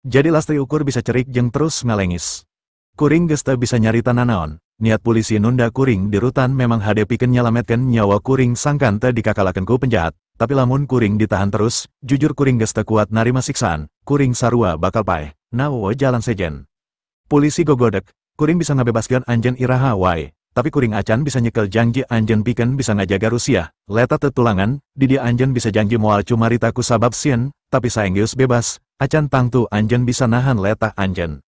Jadi Lastri ukur bisa cerik jeung terus ngalengis. Kuring geus teu bisa nyarita nanaon, niat polisi nunda kuring di rutan memang hade pikeun nyalametkeun nyawa kuring sangkan teu dikakalakeun ku penjahat, tapi lamun kuring ditahan terus, jujur kuring geus teu kuat narima siksaan, kuring sarua bakal paeh, nawo jalan sejen. Polisi gogodek, kuring bisa ngabebaskeun anjeun iraha wae, tapi kuring acan bisa nyekel janji anjeun pikeun bisa ngajaga Rusia, leta teu tulangan, di dia anjeun bisa janji moal cumarita ku sabab sieun, tapi saenggeus bebas, acan tangtu anjeun bisa nahan letah anjeun.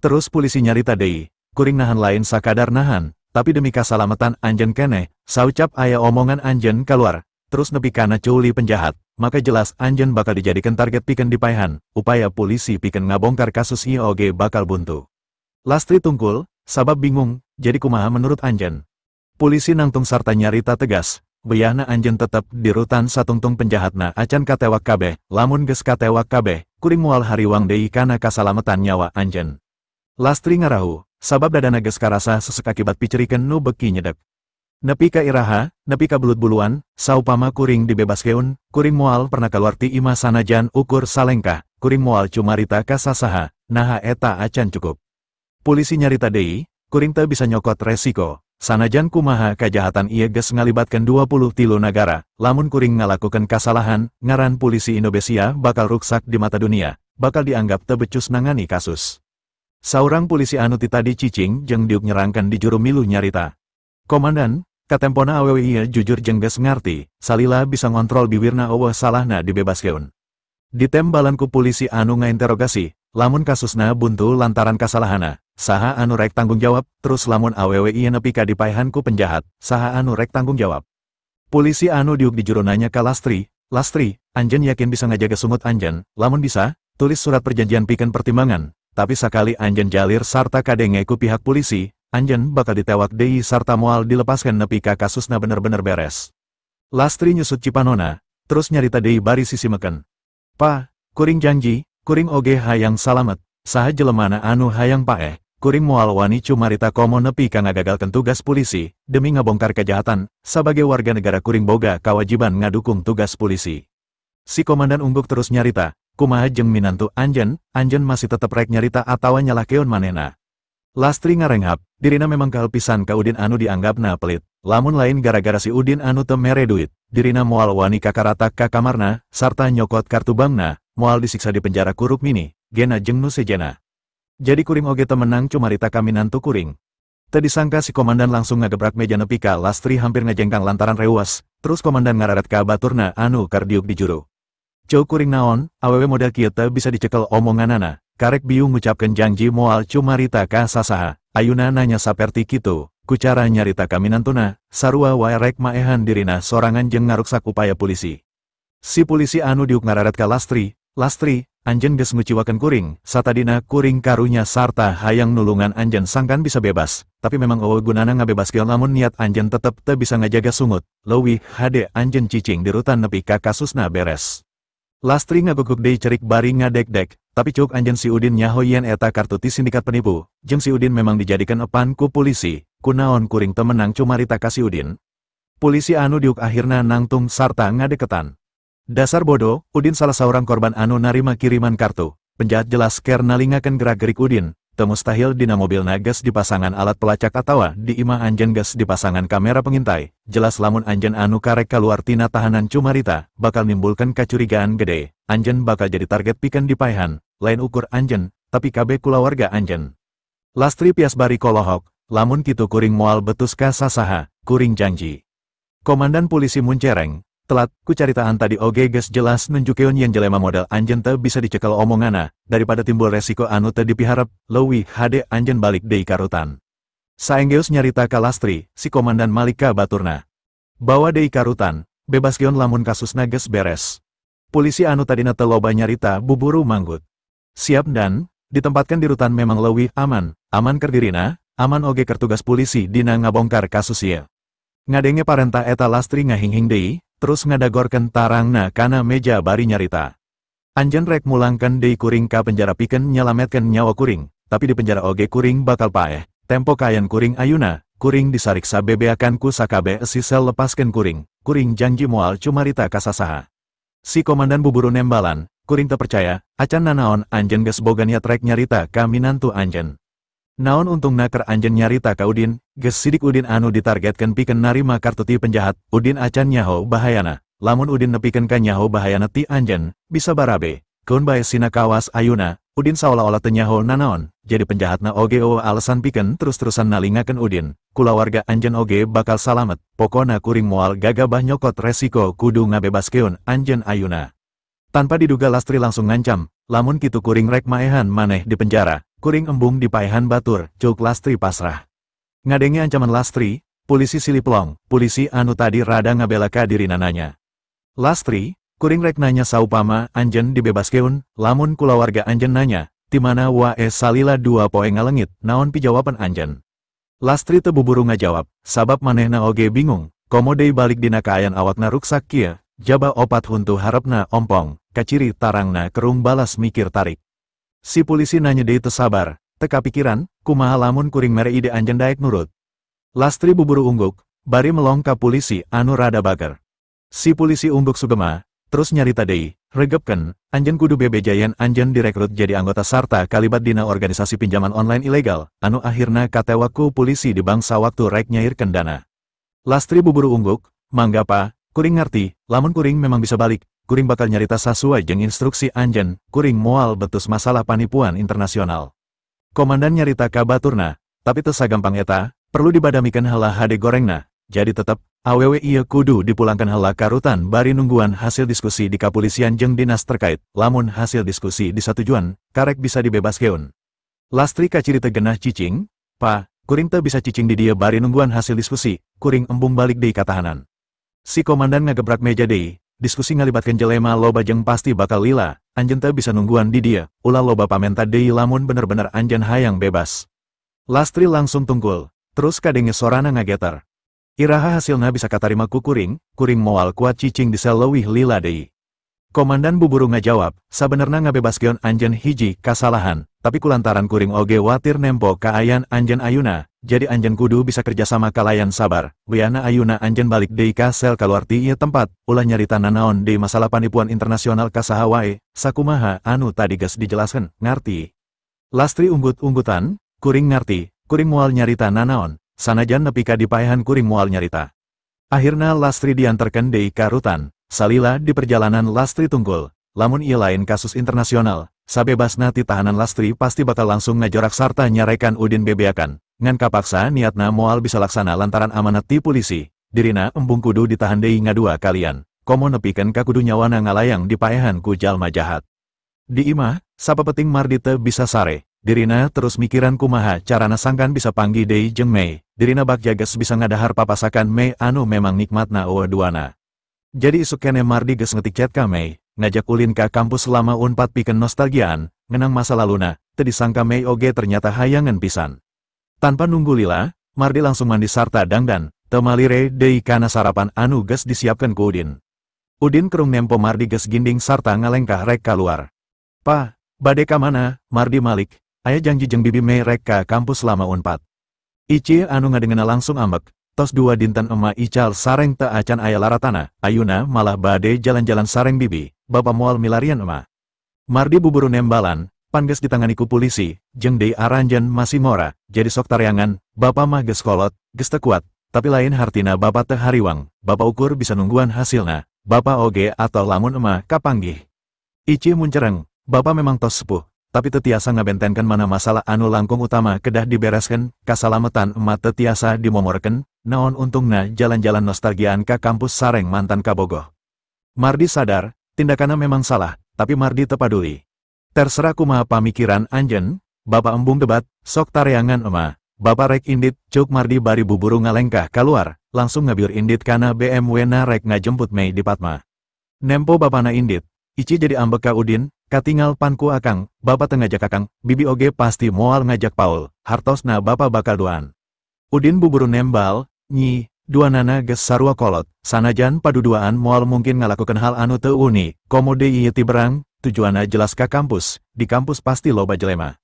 Terus polisi nyarita deui, kuring nahan lain sakadar nahan, tapi demi kasalamatan anjeun keneh, saucap aya omongan anjeun kaluar, terus nepi kana culi penjahat, maka jelas anjeun bakal dijadikan target pikeun dipaehan, upaya polisi pikeun ngabongkar kasus ieu oge bakal buntu. Lastri tungkul, sabab bingung, jadi kumaha menurut anjeun. Polisi nangtung sarta nyarita tegas, beyahna anjeun tetep di rutan satungtung penjahatna acan katewak kabeh, lamun geus katewak kabeh, kuring moal hariwang deui kana kasalamatan nyawa anjeun. Lastri ngarahu, sabab dadana geus karasa sesek akibat picerikeun nu beki nyedek. Nepi ka iraha, nepi ka belut buluan, saupama kuring dibebaskeun, kuring moal pernah kaluar ti imah sanajan ukur salengkah, kuring moal cumarita ka sasaha, naha eta acan cukup. Polisi nyarita deui, kuring teu bisa nyokot resiko, sanajan kumaha kajahatan ieu geus ngalibatkeun 23 nagara, lamun kuring ngalakukeun kasalahan, ngaran polisi Indonesia bakal ruksak di mata dunia, bakal dianggap teu becus nangani kasus. Saurang polisi anu ti tadi cicing jeung diuk nyerangkeun di juru milu nyarita. Komandan, katempona awewe ieu jujur jeung geus ngarti, salila bisa ngontrol biwirna eueuh salahna dibebaskeun. Ditembalan ku polisi anu ngainterogasi, lamun kasusna buntu lantaran kasalahana, saha anu rek tanggung jawab, terus lamun awewe ieu nepi ka dipaehan ku penjahat, saha anu rek tanggung jawab. Polisi anu diuk di juru nanya ka Lastri, Lastri, anjeun yakin bisa ngajaga sungut anjeun, lamun bisa, tulis surat perjanjian pikeun pertimbangan, tapi sakali anjeun jalir sarta kadenge ku pihak polisi, anjeun bakal ditewak deui sarta moal dilepaskan nepi ka kasusna bener-bener beres. Lastri nyusut cipanona, terus nyarita deui bari sisi meken. Pa, kuring janji, kuring oge hayang salamet, saha jelemana anu hayang paeh, kuring moal wani cumarita komo nepi ka ngagagalkeun tugas polisi, demi ngabongkar kejahatan, sabagai warga negara kuring boga kawajiban ngadukung tugas polisi. Si komandan ungguk terus nyarita, kumaha jeung minantu anjeun, anjeun masih tetep rek nyarita atawa nyalahkeun manehna. Lastri ngarenghap, dirina memang kael pisan ka Udin anu dianggapna pelit, lamun lain gara-gara si Udin anu teu mere duit, dirina moal wani kakaratak ka kamarna, sarta nyokot kartu bankna, moal disiksa di penjara ku Rukmini, gena jeung nu sejena. Jadi kuring oge teu menang cumarita ka minantu kuring. Teu disangka si komandan langsung ngagebrak meja nepi ka Lastri hampir ngajengkang lantaran reuas, terus komandan ngararet ka baturna anu keur diuk di juru. Ceuk kuring naon, awewe model kieu teu bisa dicekel omonganana, karek biung ngucapkeun janji moal cumarita ka sasaha, ayuna nanya saperti kitu, ku cara nyarita ka minantuna, sarua wae rek maehan dirina sorangan jeung ngaruksak upaya polisi. Si polisi anu diuk ngararet ka Lastri, "Lastri, anjeun geus nguciwakeun kuring, satadina kuring karunya sarta hayang nulungan anjeun sangkan bisa bebas, tapi memang euweuh gunana ngabebaskeun lamun niat anjeun tetep teu bisa ngajaga sungut, leuwih hade anjeun cicing di rutan nepi ka kasusna beres." Lastri ngaguguk deui cerik bari ngadek-dek, "Tapi cuk anjeun si Udin nyaho yen eta kartu ti sindikat penipu, jeung si Udin memang dijadikan epan ku polisi, kunaon kuring teu menang cumarita ka si Udin?" Polisi anu diuk akhirna nangtung sarta ngadeketan. "Dasar bodoh, Udin salah saurang korban anu narima kiriman kartu, penjahat jelas ker nalingakeun gerak-gerik Udin, teu mustahil dina mobilna geus dipasangan alat pelacak atawa di imah anjeun geus dipasangan kamera pengintai, jelas lamun anjeun anu karek kaluar tina tahanan cumarita, bakal nimbulkeun kacurigaan gede, anjeun bakal jadi target pikeun dipaehan, lain ukur anjeun, tapi kabeh kulawarga anjeun." Lastri pias bari kolohok, "Lamun kitu kuring moal betus ka sasaha, kuring janji." Komandan polisi muncereng, "Telat, ku caritaan tadi oge geus jelas nunjukeun yen jelema model anjeun teu bisa dicekel omongana, daripada timbul resiko anu teu dipiharep, leuwih hade anjeun balik deui ka rutan." Saenggeus nyarita ka Lastri, si komandan malik ka baturna. "Bawa deui ka rutan, bebaskeun lamun kasusna geus beres." Polisi anu tadina teu loba nyarita buburu manggut. "Siap dan, ditempatkan di rutan memang leuwih aman, aman keur dirina, aman oge keur tugas polisi dina ngabongkar kasus ieu." Ngadenge parentah eta Lastri ngahinghing deui, terus ngadagorkeun tarangna kana meja bari nyarita. "Anjeun rek mulangkeun deui kuring ka penjara pikeun nyalametkeun nyawa kuring, tapi di penjara oge kuring bakal paeh, tempo kaayaan kuring ayuna, kuring disariksa bebeakan ku sakabe esi sel lepaskeun kuring, kuring janji moal cumarita ka sasaha." Si komandan buburu nembalan, "Kuring teu percaya, acan nanaon anjeun geus boga niat rek nyarita ka minantu anjeun. Naon untungna keur anjeun nyarita ka Udin, geus sidik Udin anu ditargetkeun pikeun narima kartu ti penjahat, Udin acan nyaho bahayana, lamun Udin nepikeun ka nyaho bahayana ti anjeun, bisa barabe, keun bae sina kawas ayuna, Udin saolah-olah teu nyaho nanaon, jadi penjahatna oge euweuh alasan pikeun terus-terusan nalingakeun Udin, kulawarga anjeun oge bakal salamet, pokona kuring moal gagabah nyokot resiko kudu ngabebaskeun anjeun ayuna." Tanpa diduga Lastri langsung ngancam, "Lamun kitu kuring rek maehan maneh di penjara, kuring embung di paehan batur," cuk Lastri pasrah. Ngadenge ancaman Lastri, polisi silih plong, polisi anu tadi rada ngabela ka dirina nanya. "Lastri, kuring rek nanya saupama anjeun dibebaskeun, lamun kulawarga anjeun nanya, ti mana wae salila 2 poe ngalengit, naon pijawaban anjeun?" Lastri teu buburu ngajawab, sabab manehna oge bingung, komo deui balik dina kaayaan awakna ruksak kieu, jaba opat huntu harepna ompong, kaciri tarangna kerung balas mikir tarik. Si polisi nanya deui teu sabar, "Teu kapikiran, kumaha lamun kuring mere ide anjeun daek nurut?" Lastri buburu ungguk, bari melong ka polisi anu rada bager. Si polisi ungguk sugema, terus nyarita deui, "Regepkeun, anjeun kudu bebeja yen anjeun direkrut jadi anggota sarta kalibat dina organisasi pinjaman online ilegal, anu akhirna katewak ku polisi di bangsa waktu rek nyairkeun dana." Lastri buburu ungguk, "Mangga pa, kuring ngarti, lamun kuring memang bisa balik, kuring bakal nyarita sasuai jeung instruksi anjeun, kuring moal betus masalah panipuan internasional." Komandan nyarita ka baturna, "Tapi teu sagampang eta, perlu dibadamikeun heula hade gorengna, jadi tetep, awewe ieu kudu dipulangkeun heula ka rutan bari nungguan hasil diskusi di kapolisian jeung dinas terkait, lamun hasil diskusi disatujuan, karek bisa dibebaskeun." Lastri kaciri teu genah cicing, "Pa, kuring teu bisa cicing di dieu bari nungguan hasil diskusi, kuring embung balik deui ka tahanan." Si komandan ngagebrak meja deui, "Diskusi ngalibatkeun jelema loba jeung pasti bakal lila, anjeun teu bisa nungguan di dieu, ulah loba pamenta deui lamun bener-bener anjeun hayang bebas." Lastri langsung tungkul, terus kadenge sorana ngageter. "Iraha hasilna bisa katarima ku kuring, kuring moal kuat cicing di sel leuwih lila deui." Komandan buburu ngajawab, "Sabenerna ngabebaskeun anjeun hiji kasalahan, tapi kulantaran kuring oge watir nempo kaayaan anjeun ayuna, jadi anjeun kudu bisa kerjasama kalayan sabar, weyana ayuna anjeun balik deui ka sel kaluar ti ieu tempat, ulah nyarita nanaon deui masalah panipuan internasional ka saha wae, sakumaha anu tadi geus dijelaskeun, ngarti?" Lastri unggut-unggutan, "Kuring ngarti, kuring moal nyarita nanaon, sanajan nepi ka dipaehan kuring moal nyarita." Akhirna Lastri diantarkeun deui ka rutan, salila di perjalanan Lastri tungkul, lamun ieu lain kasus internasional, sabebasna ti tahanan Lastri pasti bakal langsung ngajorak sarta nyarekan Udin bebeakan, ngan kapaksa niatna moal bisa laksana lantaran amanat ti polisi, dirina embung kudu ditahan deui ngadua kalian, komo nepikeun ka kudu nyawana ngalayang dipaehan ku jalma jahat. Di imah, sapepeting Mardi teu bisa sare, Dirina terus mikiran kumaha carana sangkan bisa panggih deui jeung Mei, dirina bagja geus bisa ngadahar papasakan Mei anu memang nikmatna eueuh duana. Jadi isuk keneh Mardi geus ngetik chat ka Mei, ngajak ulin ka kampus lama Unpad pikeun nostalgiaan, ngenang masa laluna, teu disangka Mei oge ternyata hayangan pisan. Tanpa nunggu lila, Mardi langsung mandi sarta dangdan, teu malire deui kana sarapan anu geus disiapkeun ku Udin. Udin kerung nempo Mardi geus ginding sarta ngalengkah rek kaluar. Pa, bade ka mana? Mardi malik, aya janji jeung bibi Mei rek ka kampus lama Unpad. Ici anu ngadengena langsung ambek, tos 2 dinten ema ical sareng teu acan aya laratana, ayuna malah bade jalan-jalan sareng bibi, bapa moal milarian ema. Mardi buburu nembalan, pan geus ditangani ku polisi, jeung deui aranjeun masih ngora, jadi sok tareangan, bapa mah geus kolot, geus teu kuat, tapi lain hartina bapa teu hariwang, bapa ukur bisa nungguan hasilna, bapa oge atau lamun ema kapanggih. Ici muncereng, bapa memang tos sepuh, tapi teu tiasa ngabentenkeun mana masalah anu langkung utama kedah dibereskeun, kasalametan ema teu tiasa dimomorkeun, naon untungna jalan-jalan nostalgiaan ka kampus sareng mantan kabogoh. Mardi sadar, tindakanna memang salah, tapi Mardi teu paduli. Terserah kumaha pamikiran anjeun, bapa embung debat, sok tareangan ema, bapa rek indit, cuk Mardi bari buburu ngalengkah kaluar, langsung ngabiur indit kana BMW na rek ngajemput Mei di Patma. Nempo bapana indit, Ici jadi ambek ka Udin, katingal panku akang, bapa teu ngajak akang, bibi oge pasti moal ngajak Paul, hartosna bapa bakal duaan. Udin buburu nembal, nyi, duanana geus sarua kolot, sanajan paduduaan moal mungkin ngalakukeun hal anu teu uni, komo deui ieu ti berang, tujuanna jelas ka kampus, di kampus pasti loba jelema.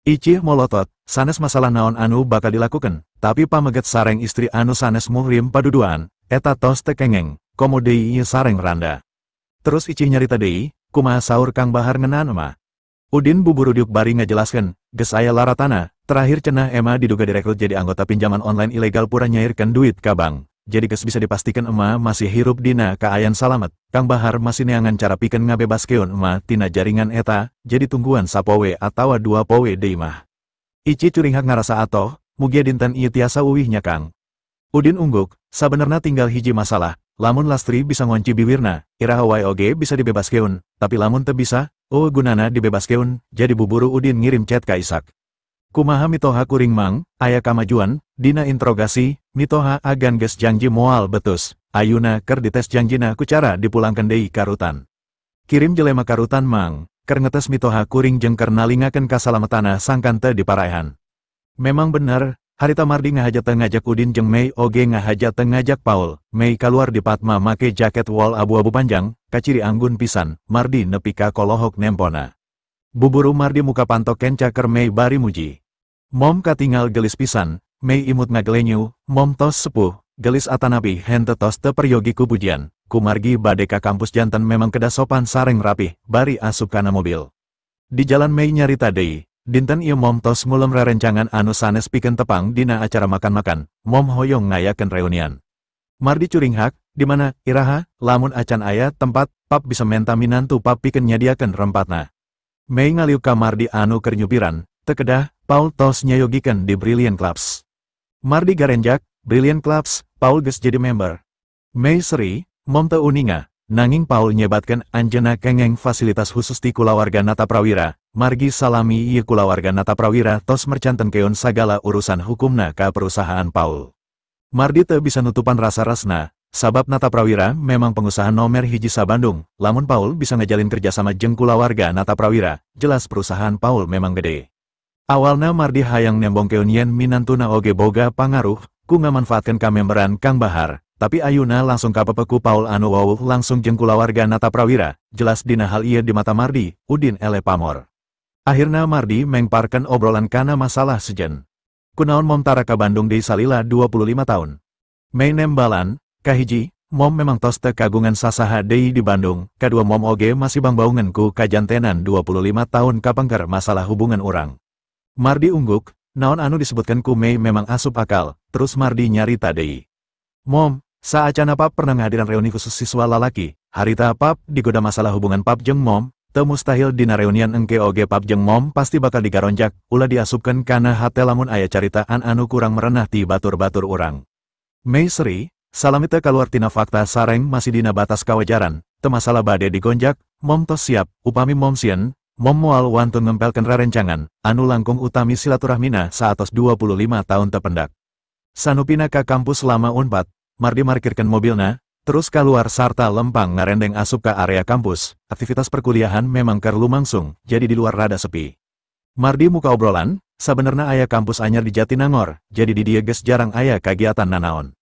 Icih molotot, sanes masalah naon anu bakal dilakukan, tapi pameget sareng istri anu sanes muhrim paduduaan, eta tos teu kengeng, komo deui ieu sareng randa. Terus Icih nyarita deui, kumaha saur Kang Bahar ngeunaan ema. Udin buburu diuk bari ngajelaskeun, geus aya laratana, terakhir cenah ema diduga direkrut jadi anggota pinjaman online ilegal pura nyairkeun duit ka bank. Jadi geus bisa dipastikan ema masih hirup dina kaayan salamet. Kang Bahar masih neangan cara pikeun ngabebaskeun ema tina jaringan eta, jadi tungguan sapowe atawa 2 powe deui mah. Ici curinghak ngarasa atoh, mugia dinten ieu tiasa uwih nya Kang. Udin ungguk, sabenerna tinggal hiji masalah, lamun Lastri bisa ngonci biwirna, iraha wae oge bisa dibebaskeun, tapi lamun teu bisa, eueuh gunana dibebaskeun, jadi buburu Udin ngirim chat ka Isak. Kumaha mitoha kuring mang, aya kamajuan, dina interogasi, mitoha agan geus janji moal betus, ayuna keur dites janjina ku cara dipulangkeun deui ka rutan. Kirim jelema ka rutan mang, keur ngetes mitoha kuring jeung keur nalingakeun kasalametana sangkan teu diparaehan. Memang bener, harita Mardi ngahaja teu ngajak Udin jeung Mei oge ngahaja teu ngajak Paul, Mei kaluar di Patma make jaket wol abu-abu panjang, kaciri anggun pisan, Mardi nepi ka kolohok nempona. Buburu Mardi muka pantok kenca keur Mei bari muji. Mom katingal gelis pisan, Mei imut ngagelenyu, mom tos sepuh, gelis atanapi henteu tos teu peryogi ku pujian, kumargi bade ka kampus janten memang kedah sopan sareng rapih, bari asup kana mobil. Di jalan Mei nyarita deui, dinten ieu mom tos ngulem rerencangan anu sanes pikeun tepang dina acara makan-makan, mom hoyong ngayakeun reunian. Mardi curinghak, di mana, iraha, lamun acan aya tempat, pap bisa menta minantu pap pikeun nyadiakeun rempatna. Mei ngaliuk ka Mardi anu keur nyupiran, teu kedah, Paul tos nyayogikeun di Brilliant Clubs. Mardi garenjak, Brilliant Clubs, Paul geus jadi member. Mei seri, mom teu uninga, nanging Paul nyebatkeun anjeunna kengeng fasilitas khusus ti kulawarga Nata Prawira, margi salami ieu kulawarga Nata Prawira tos mercantenkeun sagala urusan hukumna ka perusahaan Paul. Mardi teu bisa nutupan rasa resna, sabab Nata Prawira memang pengusaha nomer hiji sa-Bandung, lamun Paul bisa ngejalin kerjasama jeung kulawarga Nata Prawira, jelas perusahaan Paul memang gede. Awalna Mardi hayang nembongkeun yen minantuna oge boga pangaruh, ku ngamanfaatkeun kamemberan Kang Bahar, tapi ayuna langsung kapepeku Paul anu wawuh langsung jeung kulawarga Nata Prawira, jelas dina hal ieu di mata Mardi, Udin ele pamor. Akhirna Mardi mengparkeun obrolan kana masalah sejen. Kunaon mom tara ka Bandung deui salila 25 tahun. Mei nembalan, kahiji, mom memang tos teu kagungan sasaha deui di Bandung, kadua mom oge masih bangbaungan ku kajantenan 25 tahun kapengker masalah hubungan urang. Mardi ungguk, naon anu disebutkan ku Mei memang asup akal, terus Mardi nyarita deui. Mom, saacana pap pernah ngahadiran reuni khusus siswa lalaki, harita pap digoda masalah hubungan pap jeung mom, teu mustahil dina reunian engke oge pap jeung mom pasti bakal digaronjak, ulah diasupkeun kana hate lamun aya caritaan anu kurang merenah ti batur-batur urang. Mei seri, salami teu kaluar tina fakta sareng masih dina batas kawajaran, teu masalah bade digonjak, mom tos siap, upami mom sieun, Mom moal wantun ngempelkeun rerencangan, anu langkung utami silaturahmina saatos 25 tahun tependak. Sanupina ka kampus lama Unpad, Mardi markirkeun mobilna, terus keluar sarta lempang ngarendeng asup ka area kampus, aktivitas perkuliahan memang keur lumangsung, jadi di luar rada sepi. Mardi muka obrolan, sabenerna aya kampus anyar di Jatinangor, jadi di dieu geus jarang aya kagiatan nanaon.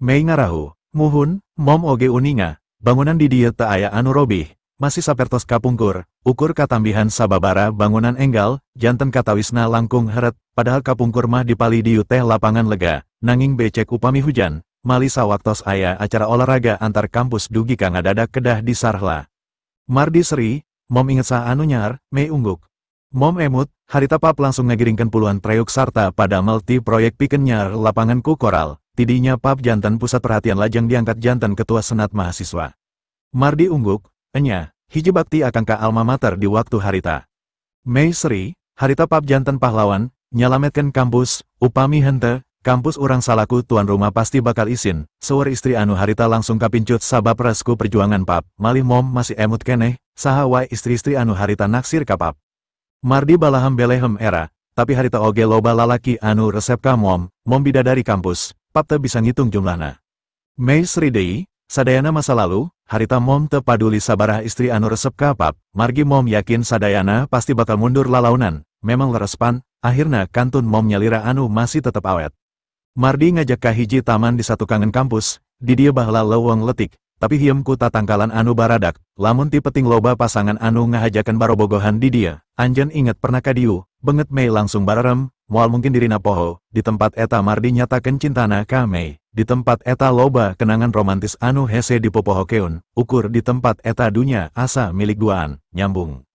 Mei ngarahu, muhun, Mom oge uninga, bangunan di dieu teu aya anu robih, masih sapertos kapungkur, ukur katambihan sababara bangunan enggal, janten katawisna langkung heret, padahal kapungkur mah dipali dieu teh lapangan lega, nanging becek upami hujan, mali sawaktos aya acara olahraga antar kampus dugi ka ngadadak kedah disarhla. Mardi seri, Mom inget sah anu nyar, Mei ungguk. Mom emut, harita Pap langsung ngagiringkeun puluhan treyuk sarta pada multi proyek pikeun nyar lapangan ku koral, tidinya Pap janten pusat perhatian lajeng diangkat janten ketua senat mahasiswa. Mardi ungguk, enya, hiji bakti akang ka alma mater di waktu harita. Mei seri, harita Pap janten pahlawan, nyalametkeun kampus, upami henteu, kampus urang salaku tuan rumah pasti bakal isin, seueur istri anu harita langsung kapincut sabab resku perjuangan Pap, malih Mom masih emut keneh, saha wae istri-istri anu harita naksir ka Pap. Mardi balaham belehem era, tapi harita oge loba lalaki anu resep ka Mom, Mom bidadari kampus, Pap teu bisa ngitung jumlahna. Mei seri deui, sadayana masa lalu, harita Mom teu paduli sabaraha istri anu resep ka Pap, margi Mom yakin sadayana pasti bakal mundur lalaunan, memang lerespan, akhirna kantun Mom nyalira anu masih tetep awet. Mardi ngajak ka hiji taman di satu kangen kampus, di dieu baheula leuweung letik, tapi hiem ku tatangkalan anu baradak, lamun ti peting loba pasangan anu ngahajakeun barobogohan di dieu, anjeun inget pernah ka dieu, beungeut Mei langsung bararem, moal mungkin dirina poho, di tempat eta Mardi nyatakeun cintana ka Mei, di tempat eta loba kenangan romantis anu hese dipopohokeun, ukur di tempat eta dunya asa milik duaan, nyambung.